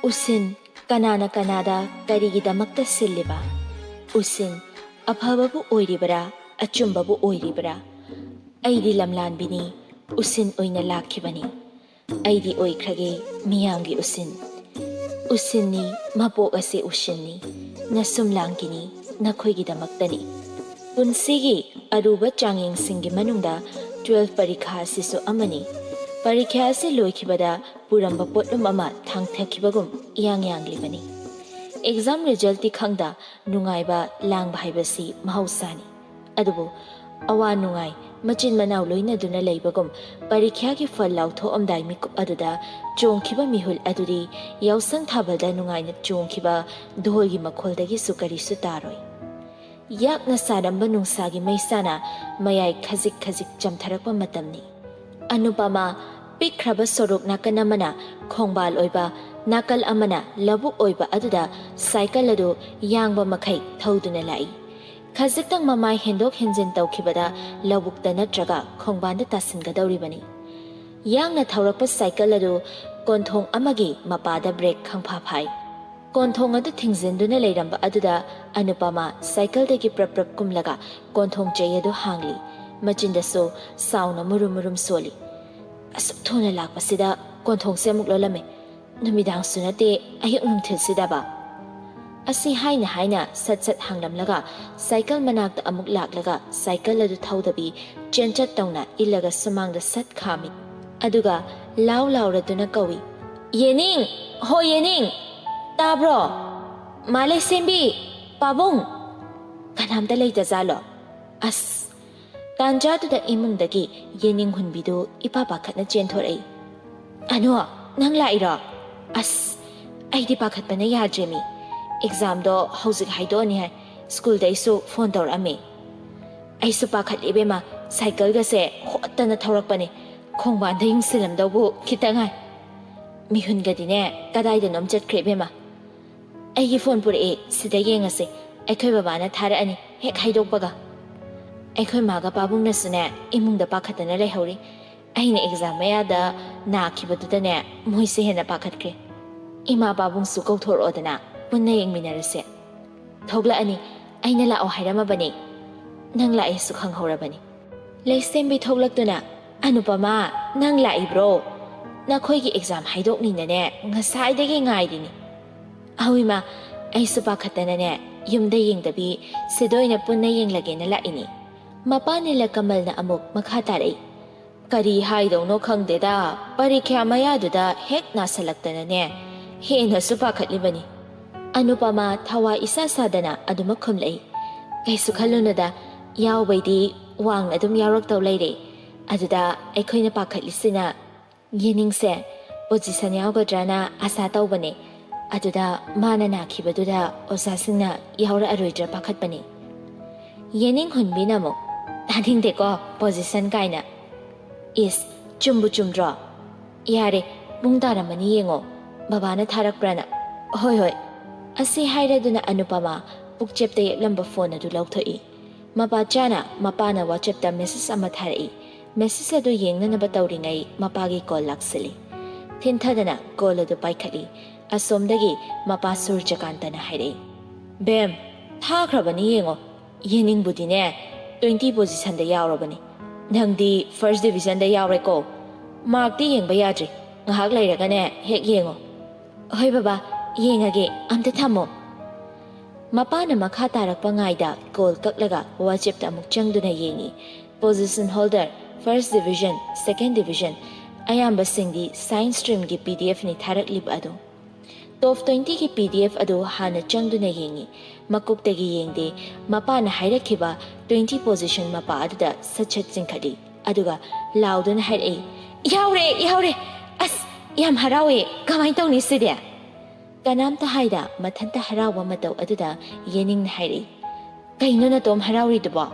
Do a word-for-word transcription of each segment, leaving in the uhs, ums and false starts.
ꯎꯁꯤꯟ, ꯀꯅꯥꯅ ꯀꯅꯥꯗ ꯀꯔꯤꯒꯤꯗꯃꯛꯇ ꯁꯤꯜꯂꯤꯕ? ꯎꯁꯤꯟ, ꯑꯐꯕꯕꯨ ꯑꯣꯏꯔꯤꯕꯔꯥ, ꯑꯆꯨꯝꯕꯕꯨ ꯑꯣꯏꯔꯤꯕꯔꯥ? ꯑꯩꯗꯤ ꯂꯝꯂꯥꯟꯕꯤꯅꯤ, ꯎꯁꯤꯟ ꯑꯣꯏꯅ ꯂꯥꯛꯈꯤꯕꯅꯤ꯫ ꯑꯩꯗꯤ ꯑꯣꯏꯈ꯭ꯔꯒꯦ ꯃꯤꯌꯥꯝꯒꯤ ꯎꯁꯤꯟ꯫ ꯎꯁꯤꯟꯅꯤ, ꯃꯄꯣꯛ ꯑꯁꯤ ꯎꯁꯤꯟꯅꯤ, ꯅꯁꯨꯝ ꯂꯥꯡꯒꯤꯅꯤ, ꯅꯈꯣꯏꯒꯤꯗꯃꯛꯇꯅꯤ꯫ ꯄꯨꯟꯁꯤꯒꯤ ꯑꯔꯨꯕ ꯆꯥꯡꯌꯦꯡꯁꯤꯡꯒꯤ ꯃꯅꯨꯡꯗ ꯇꯨꯋꯦꯜꯐ ꯄꯔꯤꯈꯥ ꯑꯁꯤꯁꯨ ꯑꯃꯅꯤ꯫ ꯄꯔꯤꯈꯥ ꯑꯁꯤ ꯂꯣꯏꯈꯤꯕꯗ ꯄꯨꯔꯝꯕ ꯄꯣꯠꯂꯨꯝ ꯑꯃ ꯊꯥꯡꯊꯈꯤꯕꯒꯨꯝ ꯏꯌꯥꯡ ꯌꯥꯡꯂꯤꯕꯅꯤ꯫ ꯑꯦꯛꯖꯥꯝ ꯔꯤꯖꯜꯇꯤ ꯈꯪꯗ ꯅꯨꯡꯉꯥꯏꯕ ꯂꯥꯡꯕ ꯍꯥꯏꯕꯁꯤ ꯃꯍꯧꯁꯥꯅꯤ꯫ ꯑꯗꯨꯕꯨ ꯑꯋꯥ ꯅꯨꯡꯉꯥꯏ ꯃꯆꯤꯟ ꯃꯅꯥꯎ ꯂꯣꯏꯅꯗꯨꯅ ꯂꯩꯕꯒꯨꯝ ꯄꯔꯤꯈ꯭ꯌꯥꯒꯤ ꯐꯜ ꯂꯥꯎꯊꯣꯛꯑꯝꯗꯥꯏ ꯃꯤꯀꯨꯞ ꯑꯗꯨꯗ ꯆꯣꯡꯈꯤꯕ ꯃꯤꯍꯨꯜ ꯑꯗꯨꯗꯤ ꯌꯥꯎꯁꯪ ꯊꯥꯕꯜꯗ ꯅꯨꯡꯉꯥꯏꯅ ꯆꯣꯡꯈꯤꯕ ꯙꯣꯜꯒꯤ ꯃꯈꯣꯜꯗꯒꯤꯁꯨ ꯀꯔꯤꯁꯨ ꯇꯥꯔꯣꯏ꯫ ꯌꯥꯛꯅ ꯁꯥꯔꯝꯕ ꯅꯨꯡꯁꯥꯒꯤ ꯃꯩꯁꯥꯅ ꯃꯌꯥꯏ ꯈꯖꯤꯛ ꯈꯖꯤꯛ ꯆꯝꯊꯔꯛꯄ ꯃꯇꯝꯅꯤ꯫ ꯑꯅꯨꯄꯃꯥ ꯄꯤꯛꯈ꯭ꯔꯕ ꯁꯣꯔꯣꯛ ꯅꯥꯀꯟ ꯑꯃꯅ ꯈꯣꯡꯕꯥꯜ ꯑꯣꯏꯕ ꯅꯥꯀꯜ ꯑꯃꯅ ꯂꯧꯕꯨꯛ ꯑꯣꯏꯕ ꯑꯗꯨꯗ ꯁꯥꯏꯀꯜ ꯑꯗꯨ ꯌꯥꯡꯕ ꯃꯈꯩ ꯊꯧꯗꯨꯅ ꯂꯥꯛꯏ꯫ ꯈꯖꯤꯛꯇꯪ ꯃꯃꯥꯏ ꯍꯦꯟꯗꯣꯛ ꯍꯦꯟꯖꯤꯟ ꯇꯧꯈꯤꯕꯗ ꯂꯧꯕꯨꯛꯇ ꯅꯠꯇ꯭ꯔꯒ ꯈꯣꯡꯕꯥꯟꯗ ꯇꯥꯁꯤꯟꯒꯗꯧꯔꯤꯕꯅꯤ꯫ ꯌꯥꯡꯅ ꯊꯧꯔꯛꯄ ꯁꯥꯏꯀꯜ ꯑꯗꯨ ꯀꯣꯟꯊꯣꯡ ꯑꯃꯒꯤ ꯃꯄꯥꯗ ꯕ꯭ꯔꯦꯛ ꯈꯪꯐꯥ ꯐꯥꯏ꯫ ꯀꯣꯟꯊꯣꯡ ꯑꯗꯨ ꯊꯤꯡꯖꯤꯟꯗꯨꯅ ꯂꯩꯔꯝꯕ ꯑꯗꯨꯗ ꯑꯅꯨꯄꯃꯥ ꯁꯥꯏꯀꯜꯗꯒꯤ ꯄ꯭ꯔꯞ ꯄ꯭ꯔꯞ ꯀꯨꯝꯂꯒ ꯀꯣꯟꯊꯣꯡ ꯆꯩ ꯑꯗꯨ ꯍꯥꯡꯂꯤ꯫ ꯃꯆꯤꯟꯗꯁꯨ ꯁꯥꯎꯅ ꯃꯨꯔꯨꯝ ꯃꯨꯔꯨꯝ ꯁꯣꯜꯂꯤ꯫ "ꯑꯁꯨꯛ ꯊꯨꯅ ꯂꯥꯛꯄꯁꯤꯗ ꯀꯣꯟꯊꯣꯡꯁꯦ ꯑꯃꯨꯛ ꯂꯣꯜꯂꯝꯃꯦ꯫ ꯅꯨꯃꯤꯗꯥꯡꯁꯨ ꯅꯠꯇꯦ, ꯑꯌꯨꯛ ꯅꯨꯡꯊꯤꯜꯁꯤꯗꯕ?" ꯑꯁꯤ ꯍꯥꯏꯅ ꯍꯥꯏꯅ ꯁꯠ ꯁꯠ ꯍꯥꯡꯂꯝꯂꯒ ꯁꯥꯏꯀꯜ ꯃꯅꯥꯛꯇ ꯑꯃꯨꯛ ꯂꯥꯛꯂꯒ ꯁꯥꯏꯀꯜ ꯑꯗꯨ ꯊꯧꯗꯕꯤ ꯆꯦꯟꯆꯠ ꯇꯧꯅ ꯏꯜꯂꯒ ꯁꯨꯃꯥꯡꯗ ꯁꯠ ꯈꯥꯝꯃꯤ꯫ ꯑꯗꯨꯒ ꯂꯥꯎ ꯂꯥꯎꯔꯗꯨꯅ ꯀꯧꯏ, "ꯌꯦꯅꯤꯡ! ꯍꯣ ꯌꯦꯅꯤꯡ! ꯇꯥꯕ꯭ꯔꯣ? ꯃꯥꯂꯦ ꯁꯦꯝꯕꯤ! ꯄꯥꯕꯨꯡ!" ꯀꯅꯥꯝꯇ ꯂꯩꯇꯖꯥꯠꯂꯣ? ꯑꯁ! ꯇꯥꯟꯖꯥꯗꯨꯗ ꯏꯃꯨꯡꯗꯒꯤ ꯌꯦꯅꯤꯡ ꯍꯨꯟꯕꯤꯗꯨ ꯏꯄꯥ ꯄꯥꯈꯠꯅ ꯆꯦꯟꯊꯣꯔꯛꯏ꯫ "ꯑꯅꯣ, ꯅꯪ ꯂꯥꯛꯏꯔꯣ? ꯑꯁ, ꯑꯩꯗꯤ ꯄꯥꯈꯠꯄꯅ ꯌꯥꯗ꯭ꯔꯦꯃꯤ꯫ ꯑꯦꯛꯖꯥꯝꯗꯣ ꯍꯧꯖꯤꯛ ꯍꯥꯏꯗꯣꯛꯑꯅꯤ ꯍꯥꯏ꯫ ꯁ꯭ꯀꯨꯜꯗꯩꯁꯨ ꯐꯣꯟ ꯇꯧꯔꯛꯑꯝꯃꯤ꯫ ꯑꯩꯁꯨ ꯄꯥꯈꯠꯂꯤ ꯏꯕꯦꯝꯃ, ꯁꯥꯏꯀꯜꯒꯁꯦ ꯍꯣꯠꯇꯅ ꯊꯧꯔꯛꯄꯅꯦ꯫ ꯈꯣꯡꯕꯥꯟꯗ ꯌꯨꯡꯁꯤꯜꯂꯝꯗꯧꯕꯨ ꯈꯤꯇ ꯉꯥꯏ꯫ ꯃꯤꯍꯨꯟꯒꯗꯤꯅꯦ ꯀꯗꯥꯏꯗꯅꯣꯝ ꯆꯠꯈ꯭ꯔꯦ ꯏꯕꯦꯝꯃ꯫ ꯑꯩꯒꯤ ꯐꯣꯟ ꯄꯨꯔꯛꯑꯦ, ꯁꯤꯗ ꯌꯦꯡꯉꯁꯦ꯫ ꯑꯩꯈꯣꯏ ꯕꯕꯥꯅ ꯊꯥꯔꯛꯑꯅꯤ ꯍꯦꯛ ꯍꯥꯏꯗꯣꯛꯄꯒ꯫" ꯑꯩꯈꯣꯏ ꯃꯥꯒ ꯄꯥꯕꯨꯡꯅꯁꯨꯅꯦ ꯏꯃꯨꯡꯗ ꯄꯥꯈꯠꯇꯅ ꯂꯩꯍꯧꯔꯤ꯫ ꯑꯩꯅ ꯑꯦꯛꯖꯥꯝ ꯃꯌꯥꯗ ꯅꯥꯈꯤꯕꯗꯨꯗꯅꯦ ꯃꯣꯏꯁꯦ ꯍꯦꯟꯅ ꯄꯥꯈꯠꯈ꯭ꯔꯦ꯫ ꯏꯃꯥ ꯄꯥꯕꯨꯡꯁꯨ ꯀꯧꯊꯣꯔꯛꯑꯣꯗꯅ, ꯄꯨꯟꯅ ꯌꯦꯡꯃꯤꯟꯅꯔꯁꯦ꯫ ꯊꯣꯛꯂꯛꯑꯅꯤ, ꯑꯩꯅ ꯂꯥꯛꯑꯣ ꯍꯥꯏꯔꯝꯃꯕꯅꯤ꯫ ꯅꯪ ꯂꯥꯛꯑꯦꯁꯨ ꯈꯪꯍꯧꯔꯕꯅꯤ꯫ ꯂꯩꯁꯦꯝꯕꯤ ꯊꯣꯛꯂꯛꯇꯨꯅ, "ꯑꯅꯨꯄꯃꯥ, ꯅꯪ ꯂꯥꯛꯏꯕ꯭ꯔꯣ? ꯅꯈꯣꯏꯒꯤ ꯑꯦꯛꯖꯥꯝ ꯍꯥꯏꯗꯣꯛꯅꯤꯅꯅꯦ ꯉꯁꯥꯏꯗꯒꯤ ꯉꯥꯏꯔꯤꯅꯤ꯫" "ꯑꯍꯧ ꯏꯃꯥ, ꯑꯩꯁꯨ ꯄꯥꯈꯠꯇꯅꯅꯦ ꯌꯨꯝꯗ ꯌꯦꯡꯗꯕꯤ ꯁꯤꯗ ꯑꯣꯏꯅ ꯄꯨꯟꯅ ꯌꯦꯡꯂꯒꯦꯅ ꯂꯥꯛꯏꯅꯤ꯫" ꯃꯄꯥ ꯅꯤꯂꯀꯃꯜꯅ ꯑꯃꯨꯛ ꯃꯈꯥ ꯇꯥꯔꯛꯏ, "ꯀꯔꯤ ꯍꯥꯏꯗꯧꯅꯣ ꯈꯪꯗꯦꯗ, ꯄꯔꯤꯈ꯭ꯌꯥ ꯃꯌꯥꯗꯨꯗ ꯍꯦꯛ ꯅꯥꯁꯜꯂꯛꯇꯅꯅꯦ ꯍꯦꯟꯅꯁꯨ ꯄꯥꯈꯠꯂꯤꯕꯅꯤ꯫" ꯑꯅꯨꯄꯃꯥ ꯊꯋꯥ ꯏꯁꯥ ꯁꯥꯗꯅ ꯑꯗꯨꯃꯛ ꯈꯨꯝꯂꯛꯏ, "ꯀꯩꯁꯨ ꯈꯜꯂꯨꯅꯨꯗ, ꯌꯥꯎꯕꯩꯗꯤ ꯋꯥꯡꯅ ꯑꯗꯨꯝ ꯌꯥꯎꯔꯛꯇꯧ ꯂꯩꯔꯦ꯫ ꯑꯗꯨꯗ ꯑꯩꯈꯣꯏꯅ ꯄꯥꯈꯠꯂꯤꯁꯤꯅ ꯌꯦꯅꯤꯡꯁꯦ ꯄꯣꯖꯤꯁꯟ ꯌꯥꯎꯒꯗ꯭ꯔꯅ ꯑꯥꯁꯥ ꯇꯧꯕꯅꯦ꯫ ꯑꯗꯨꯗ ꯃꯥꯅ ꯅꯥꯈꯤꯕꯗꯨꯗ ꯑꯣꯖꯥꯁꯤꯡꯅ ꯌꯥꯎꯔꯛꯑꯔꯣꯏꯗ꯭ꯔꯥ ꯄꯥꯈꯠꯄꯅꯦ꯫" ꯌꯦꯅꯤꯡ ꯍꯨꯟꯕꯤꯅ ꯑꯃꯨꯛ, "ꯇꯥꯅꯤꯡꯗꯦꯀꯣ ꯄꯣꯖꯤꯁꯟ ꯀꯥꯏꯅ꯫ ꯏꯁ, ꯆꯨꯝꯕꯨ ꯆꯨꯝꯗ꯭ꯔꯣ? ꯌꯥꯔꯦ, ꯄꯨꯡ ꯇꯥꯔꯝꯃꯅꯤ ꯌꯦꯡꯉꯣ, ꯕꯕꯥꯅ ꯊꯥꯔꯛꯄ꯭ꯔꯅ꯫" "ꯍꯣꯏ ꯍꯣꯏ꯫" ꯑꯁꯤ ꯍꯥꯏꯔꯗꯨꯅ ꯑꯅꯨꯄꯃꯥ ꯄꯨꯛꯆꯦꯞꯇ ꯌꯦꯛꯂꯝꯕ ꯐꯣꯟ ꯑꯗꯨ ꯂꯧꯊꯣꯛꯏ꯫ ꯃꯄꯥ ꯆꯥꯅ ꯃꯄꯥꯅ ꯋꯥꯆꯦꯞꯇ ꯃꯦꯁꯦꯖ ꯑꯃ ꯊꯥꯔꯛꯏ꯫ ꯃꯦꯁꯦꯖ ꯑꯗꯨ ꯌꯦꯡꯅꯅꯕ ꯇꯧꯔꯤꯉꯩ ꯃꯄꯥꯒꯤ ꯀꯣꯜ ꯂꯥꯛꯁꯤꯜꯂꯤ꯫ ꯊꯤꯟꯊꯗꯅ ꯀꯣꯜ ꯑꯗꯨ ꯄꯥꯏꯈꯠꯂꯤ꯫ ꯑꯁꯣꯝꯗꯒꯤ ꯃꯄꯥ ꯁꯨꯔꯖꯀꯥꯟꯇꯅ ꯍꯥꯏꯔꯛꯏ, "ꯕꯦꯝ, ꯊꯥꯈ꯭ꯔꯕꯅꯤ ꯌꯦꯡꯉꯣ꯫ ꯌꯦꯅꯤꯡꯕꯨꯗꯤꯅꯦ ꯇ꯭ꯋꯦꯟꯇꯤ ꯄꯣꯖꯤꯁꯟꯗ ꯌꯥꯎꯔꯕꯅꯤ꯫ ꯅꯪꯗꯤ ꯐꯥꯔꯁ ꯗꯤꯕꯤꯖꯟꯗ ꯌꯥꯎꯔꯦꯀꯣ꯫ ꯃꯥꯔꯛꯇꯤ ꯌꯦꯡꯕ ꯌꯥꯗ꯭ꯔꯤ꯫ ꯉꯥꯏꯍꯥꯛ ꯂꯩꯔꯒꯅꯦ ꯍꯦꯛ ꯌꯦꯡꯉꯣ꯫" "ꯍꯣꯏ ꯕꯕꯥ, ꯌꯦꯡꯉꯒꯦ, ꯑꯝꯇ ꯊꯝꯃꯣ꯫" ꯃꯄꯥꯅ ꯃꯈꯥ ꯇꯥꯔꯛꯄ ꯉꯥꯏꯗ ꯀꯣꯜ ꯀꯛꯂꯒ ꯋꯥꯆꯦꯞꯇ ꯑꯃꯨꯛ ꯆꯪꯗꯨꯅ ꯌꯦꯡꯉꯤ꯫ ꯄꯣꯖꯤꯁꯟ ꯍꯣꯜꯗꯔ, ꯐꯥꯔꯁ ꯗꯤꯕꯤꯖꯟ, ꯁꯦꯀꯦꯟ ꯗꯤꯕꯤꯖꯟ, ꯑꯌꯥꯝꯕꯁꯤꯡꯗꯤ ꯁꯥꯏꯟꯁ ꯁ꯭ꯇ꯭ꯔꯤꯝꯒꯤ ꯄꯤ ꯗꯤ ꯑꯦꯐꯅꯤ ꯊꯥꯔꯛꯂꯤꯕ ꯑꯗꯨ꯫ ꯇꯣꯞ ꯇ꯭ꯋꯦꯟꯇꯤꯒꯤ ꯄꯤ ꯗꯤ ꯑꯦꯐ ꯑꯗꯨ ꯍꯥꯟꯅ ꯆꯪꯗꯨꯅ ꯌꯦꯡꯉꯤ꯫ ꯃꯀꯣꯛꯇꯒꯤ ꯌꯦꯡꯗꯦ꯫ ꯃꯄꯥꯅ ꯍꯥꯏꯔꯛꯈꯤꯕ ꯇ꯭ꯋꯦꯟꯇꯤ ꯄꯣꯖꯤꯁꯟ ꯃꯄꯥ ꯑꯗꯨꯗ ꯁꯠ ꯁꯠ ꯆꯤꯡꯈꯠꯂꯤ꯫ ꯑꯗꯨꯒ ꯂꯥꯎꯗꯨꯅ ꯍꯥꯏꯔꯛꯏ, "ꯌꯥꯎꯔꯦ, ꯌꯥꯎꯔꯦ! ꯑꯁ, ꯌꯥꯝ ꯍꯔꯥꯎꯋꯦ! ꯀꯃꯥꯏꯅ ꯇꯧꯅꯤ ꯁꯤꯗꯤ?" ꯀꯅꯥꯝꯇ ꯍꯥꯏꯗ ꯃꯊꯟꯇ ꯍꯔꯥꯎꯕ ꯃꯇꯧ ꯑꯗꯨꯗ ꯌꯦꯅꯤꯡꯅ ꯍꯥꯏꯔꯛꯏ, "ꯀꯩꯅꯣ ꯅꯇꯣꯝ ꯍꯔꯥꯎꯔꯤꯗꯨꯕꯣ?"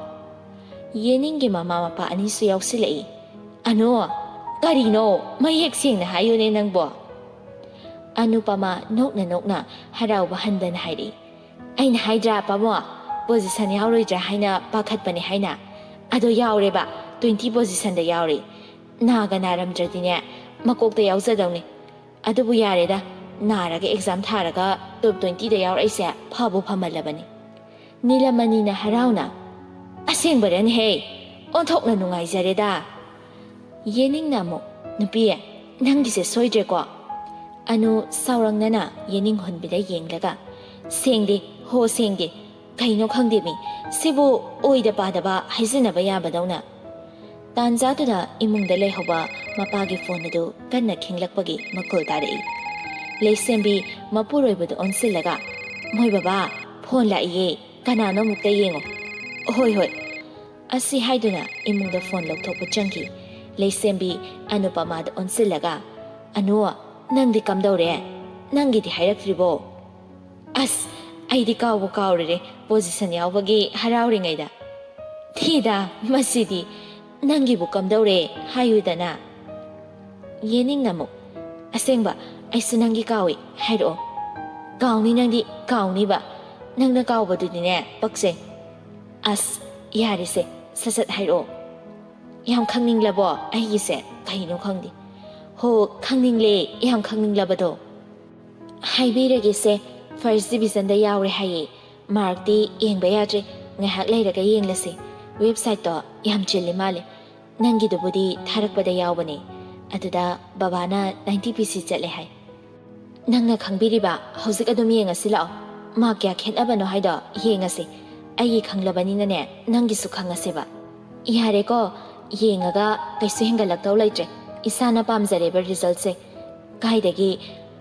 ꯌꯦꯅꯤꯡꯒꯤ ꯃꯃꯥ ꯃꯄꯥ ꯑꯅꯤꯁꯨ ꯌꯥꯎꯁꯤꯜꯂꯛꯏ꯫ "ꯑꯅꯨ, ꯀꯔꯤꯅꯣ? ꯃꯌꯦꯛ ꯁꯦꯡꯅ ꯍꯥꯏꯌꯨꯅꯦ ꯅꯪꯕꯣ!" ꯑꯅꯨꯄꯃꯥ ꯅꯣꯛꯅ ꯅꯣꯛꯅ ꯍꯔꯥꯎꯕ ꯍꯟꯗꯅ ꯍꯥꯏꯔꯛꯏ, "ꯑꯩꯅ ꯍꯥꯏꯗ꯭ꯔꯥ ꯄꯥꯕꯨꯡ, ꯄꯣꯖꯤꯁꯟ ꯌꯥꯎꯔꯣꯏꯗ꯭ꯔꯥ ꯍꯥꯏꯅ ꯄꯥꯈꯠꯄꯅꯦ ꯍꯥꯏꯅ꯫ ꯑꯗꯣ ꯌꯥꯎꯔꯦꯕ, ꯇ꯭ꯋꯦꯟꯇꯤ ꯄꯣꯖꯤꯁꯟꯗ ꯌꯥꯎꯔꯦ꯫ ꯅꯥꯒ ꯅꯥꯔꯝꯗ꯭ꯔꯗꯤꯅꯦ ꯃꯀꯣꯛꯇ ꯌꯥꯎꯖꯗꯧꯅꯤ꯫ ꯑꯗꯨꯕꯨ ꯌꯥꯔꯦꯗ, ꯅꯥꯔꯒ ꯑꯦꯛꯖꯥꯝ ꯊꯥꯔꯒ ꯇꯣꯞ ꯇ꯭ꯋꯦꯟꯇꯤꯗ ꯌꯥꯎꯔꯛꯏꯁꯦ ꯐꯕꯨ ꯐꯃꯜꯂꯕꯅꯤ꯫ ꯅꯤꯂꯃꯅꯤꯅ ꯍꯔꯥꯎꯅ, "ꯑꯁꯦꯡꯕꯔꯅꯦꯍꯦ? ꯑꯣꯟꯊꯣꯛꯅ ꯅꯨꯡꯉꯥꯏꯖꯔꯦꯗ!" ꯌꯦꯅꯤꯡꯅ ꯑꯃꯨꯛ, "ꯅꯨꯄꯤ, ꯅꯪꯒꯤꯁꯦ ꯁꯣꯏꯗ꯭ꯔꯦꯀꯣ?" ꯑꯅꯨ ꯁꯥꯎꯔꯪꯅꯅ ꯌꯦꯅꯤꯡ ꯍꯨꯟꯕꯤꯗ ꯌꯦꯡꯂꯒ, "ꯁꯦꯡꯗꯦ, ꯍꯣ ꯁꯦꯡꯗꯦ, ꯀꯩꯅꯣ ꯈꯪꯗꯦꯃꯤ, ꯁꯤꯕꯨ ꯑꯣꯏꯗ ꯄꯥꯗꯕ ꯍꯥꯏꯖꯤꯟꯅꯕ ꯌꯥꯕꯗꯧꯅ!" ꯇꯥꯟꯖꯥꯗꯨꯗ ꯏꯃꯨꯡꯗ ꯂꯩꯍꯧꯕ ꯃꯄꯥꯒꯤ ꯐꯣꯟ ꯑꯗꯨ ꯀꯟꯅ ꯈꯤꯡꯂꯛꯄꯒꯤ ꯃꯈꯣꯜ ꯇꯥꯔꯛꯏ꯫ ꯂꯩꯁꯦꯝꯕꯤ ꯃꯄꯨꯔꯣꯏꯕꯗ ꯑꯣꯟꯁꯤꯜꯂꯒ, "ꯃꯣꯏ ꯕꯕꯥ, ꯐꯣꯟ ꯂꯥꯛꯏꯌꯦ, ꯀꯅꯥꯅꯣ ꯑꯃꯨꯛꯇ ꯌꯦꯡꯉꯣ꯫" "ꯍꯣꯏ, ꯍꯣꯏ꯫" ꯑꯁꯤ ꯍꯥꯏꯗꯨꯅ ꯏꯃꯨꯡꯗ ꯐꯣꯟ ꯂꯧꯊꯣꯛꯄ ꯆꯪꯈꯤ꯫ ꯂꯩꯁꯦꯝꯕꯤ ꯑꯅꯨꯄꯃꯥꯗ ꯑꯣꯟꯁꯤꯜꯂꯒ, "ꯑꯅꯨ, ꯅꯪꯗꯤ ꯀꯝꯗꯧꯔꯦ? ꯅꯪꯒꯤꯗꯤ ꯍꯥꯏꯔꯛꯇ꯭ꯔꯤꯕꯣ?" "ꯑꯁ, ꯑꯩꯗꯤ ꯀꯥꯎꯕꯨ ꯀꯥꯎꯔꯨꯔꯦ, ꯄꯣꯖꯤꯁꯟ ꯌꯥꯎꯕꯒꯤ ꯍꯔꯥꯎꯔꯤꯉꯩꯗ꯫" "ꯊꯤꯗ, ꯃꯁꯤꯗꯤ꯫ ꯅꯪꯒꯤꯕꯨ ꯀꯝꯗꯧꯔꯦ ꯍꯥꯏꯌꯨꯗꯅ?" ꯌꯦꯅꯤꯡꯅ ꯑꯃꯨꯛ, "ꯑꯁꯦꯡꯕ, ꯑꯩꯁꯨ ꯅꯪꯒꯤ ꯀꯥꯎꯏ꯫ ꯍꯥꯏꯔꯛꯑꯣ꯫" "ꯀꯥꯎꯅꯤ, ꯅꯪꯗꯤ ꯀꯥꯎꯅꯤꯕ꯫ ꯅꯪꯅ ꯀꯥꯎꯕꯗꯨꯗꯤꯅꯦ, ꯄꯛꯆꯩ꯫" "ꯑꯁ, ꯌꯥꯔꯦꯁꯦ, ꯁꯠ ꯁꯠ ꯍꯥꯏꯔꯛꯑꯣ꯫" "ꯌꯥꯝ ꯈꯪꯅꯤꯡꯂꯕꯣ ꯑꯩꯒꯤꯁꯦ? ꯀꯩꯅꯣ ꯈꯪꯗꯦ꯫" "ꯍꯣ, ꯈꯪꯅꯤꯡꯂꯦ, ꯌꯥꯝ ꯈꯪꯅꯤꯡꯂꯕꯗꯣ꯫" "ꯍꯥꯏꯕꯤꯔꯒꯦꯁꯦ, ꯐꯥꯔꯁ ꯗꯤꯕꯤꯖꯟꯗ ꯌꯥꯎꯔꯦ ꯍꯥꯏꯌꯦ꯫ ꯃꯥꯔꯛꯇꯤ ꯌꯦꯡꯕ ꯌꯥꯗ꯭ꯔꯤ, ꯉꯥꯏꯍꯥꯛ ꯂꯩꯔꯒ ꯌꯦꯡꯂꯁꯤ꯫ ꯋꯦꯕꯁꯥꯏꯠꯇꯣ ꯌꯥꯝ ꯆꯤꯜꯂꯤ ꯃꯥꯜꯂꯦ꯫ ꯅꯪꯒꯤꯗꯨꯕꯨꯗꯤ ꯊꯥꯔꯛꯄꯗ ꯌꯥꯎꯕꯅꯦ꯫ ꯑꯗꯨꯗ ꯕꯕꯥꯅ ꯅꯥꯏꯟꯇꯤ ꯄꯤ ꯁꯤ ꯆꯠꯂꯦ ꯍꯥꯏ꯫ ꯅꯪꯅ ꯈꯪꯕꯤꯔꯤꯕ, ꯍꯧꯖꯤꯛ ꯑꯗꯨꯝ ꯌꯦꯡꯉꯁꯤ ꯂꯥꯛꯑꯣ꯫ ꯃꯥꯔꯛ ꯀꯌꯥ ꯈꯦꯠꯅꯕꯅꯣ ꯍꯥꯏꯗꯣ ꯌꯦꯡꯉꯁꯤ꯫ ꯑꯩꯒꯤ ꯈꯪꯂꯕꯅꯤꯅꯅꯦ, ꯅꯪꯒꯤꯁꯨ ꯈꯪꯉꯁꯦꯕ꯫" "ꯌꯥꯔꯦꯀꯣ, ꯌꯦꯡꯉꯒ ꯀꯩꯁꯨ ꯍꯦꯟꯒꯠꯂꯛꯇꯧ ꯂꯩꯇ꯭ꯔꯦ꯫ ꯏꯁꯥꯅ ꯄꯥꯝꯖꯔꯦꯕ ꯔꯤꯖꯜꯠꯁꯦ꯫ ꯀꯥꯏꯗꯒꯤ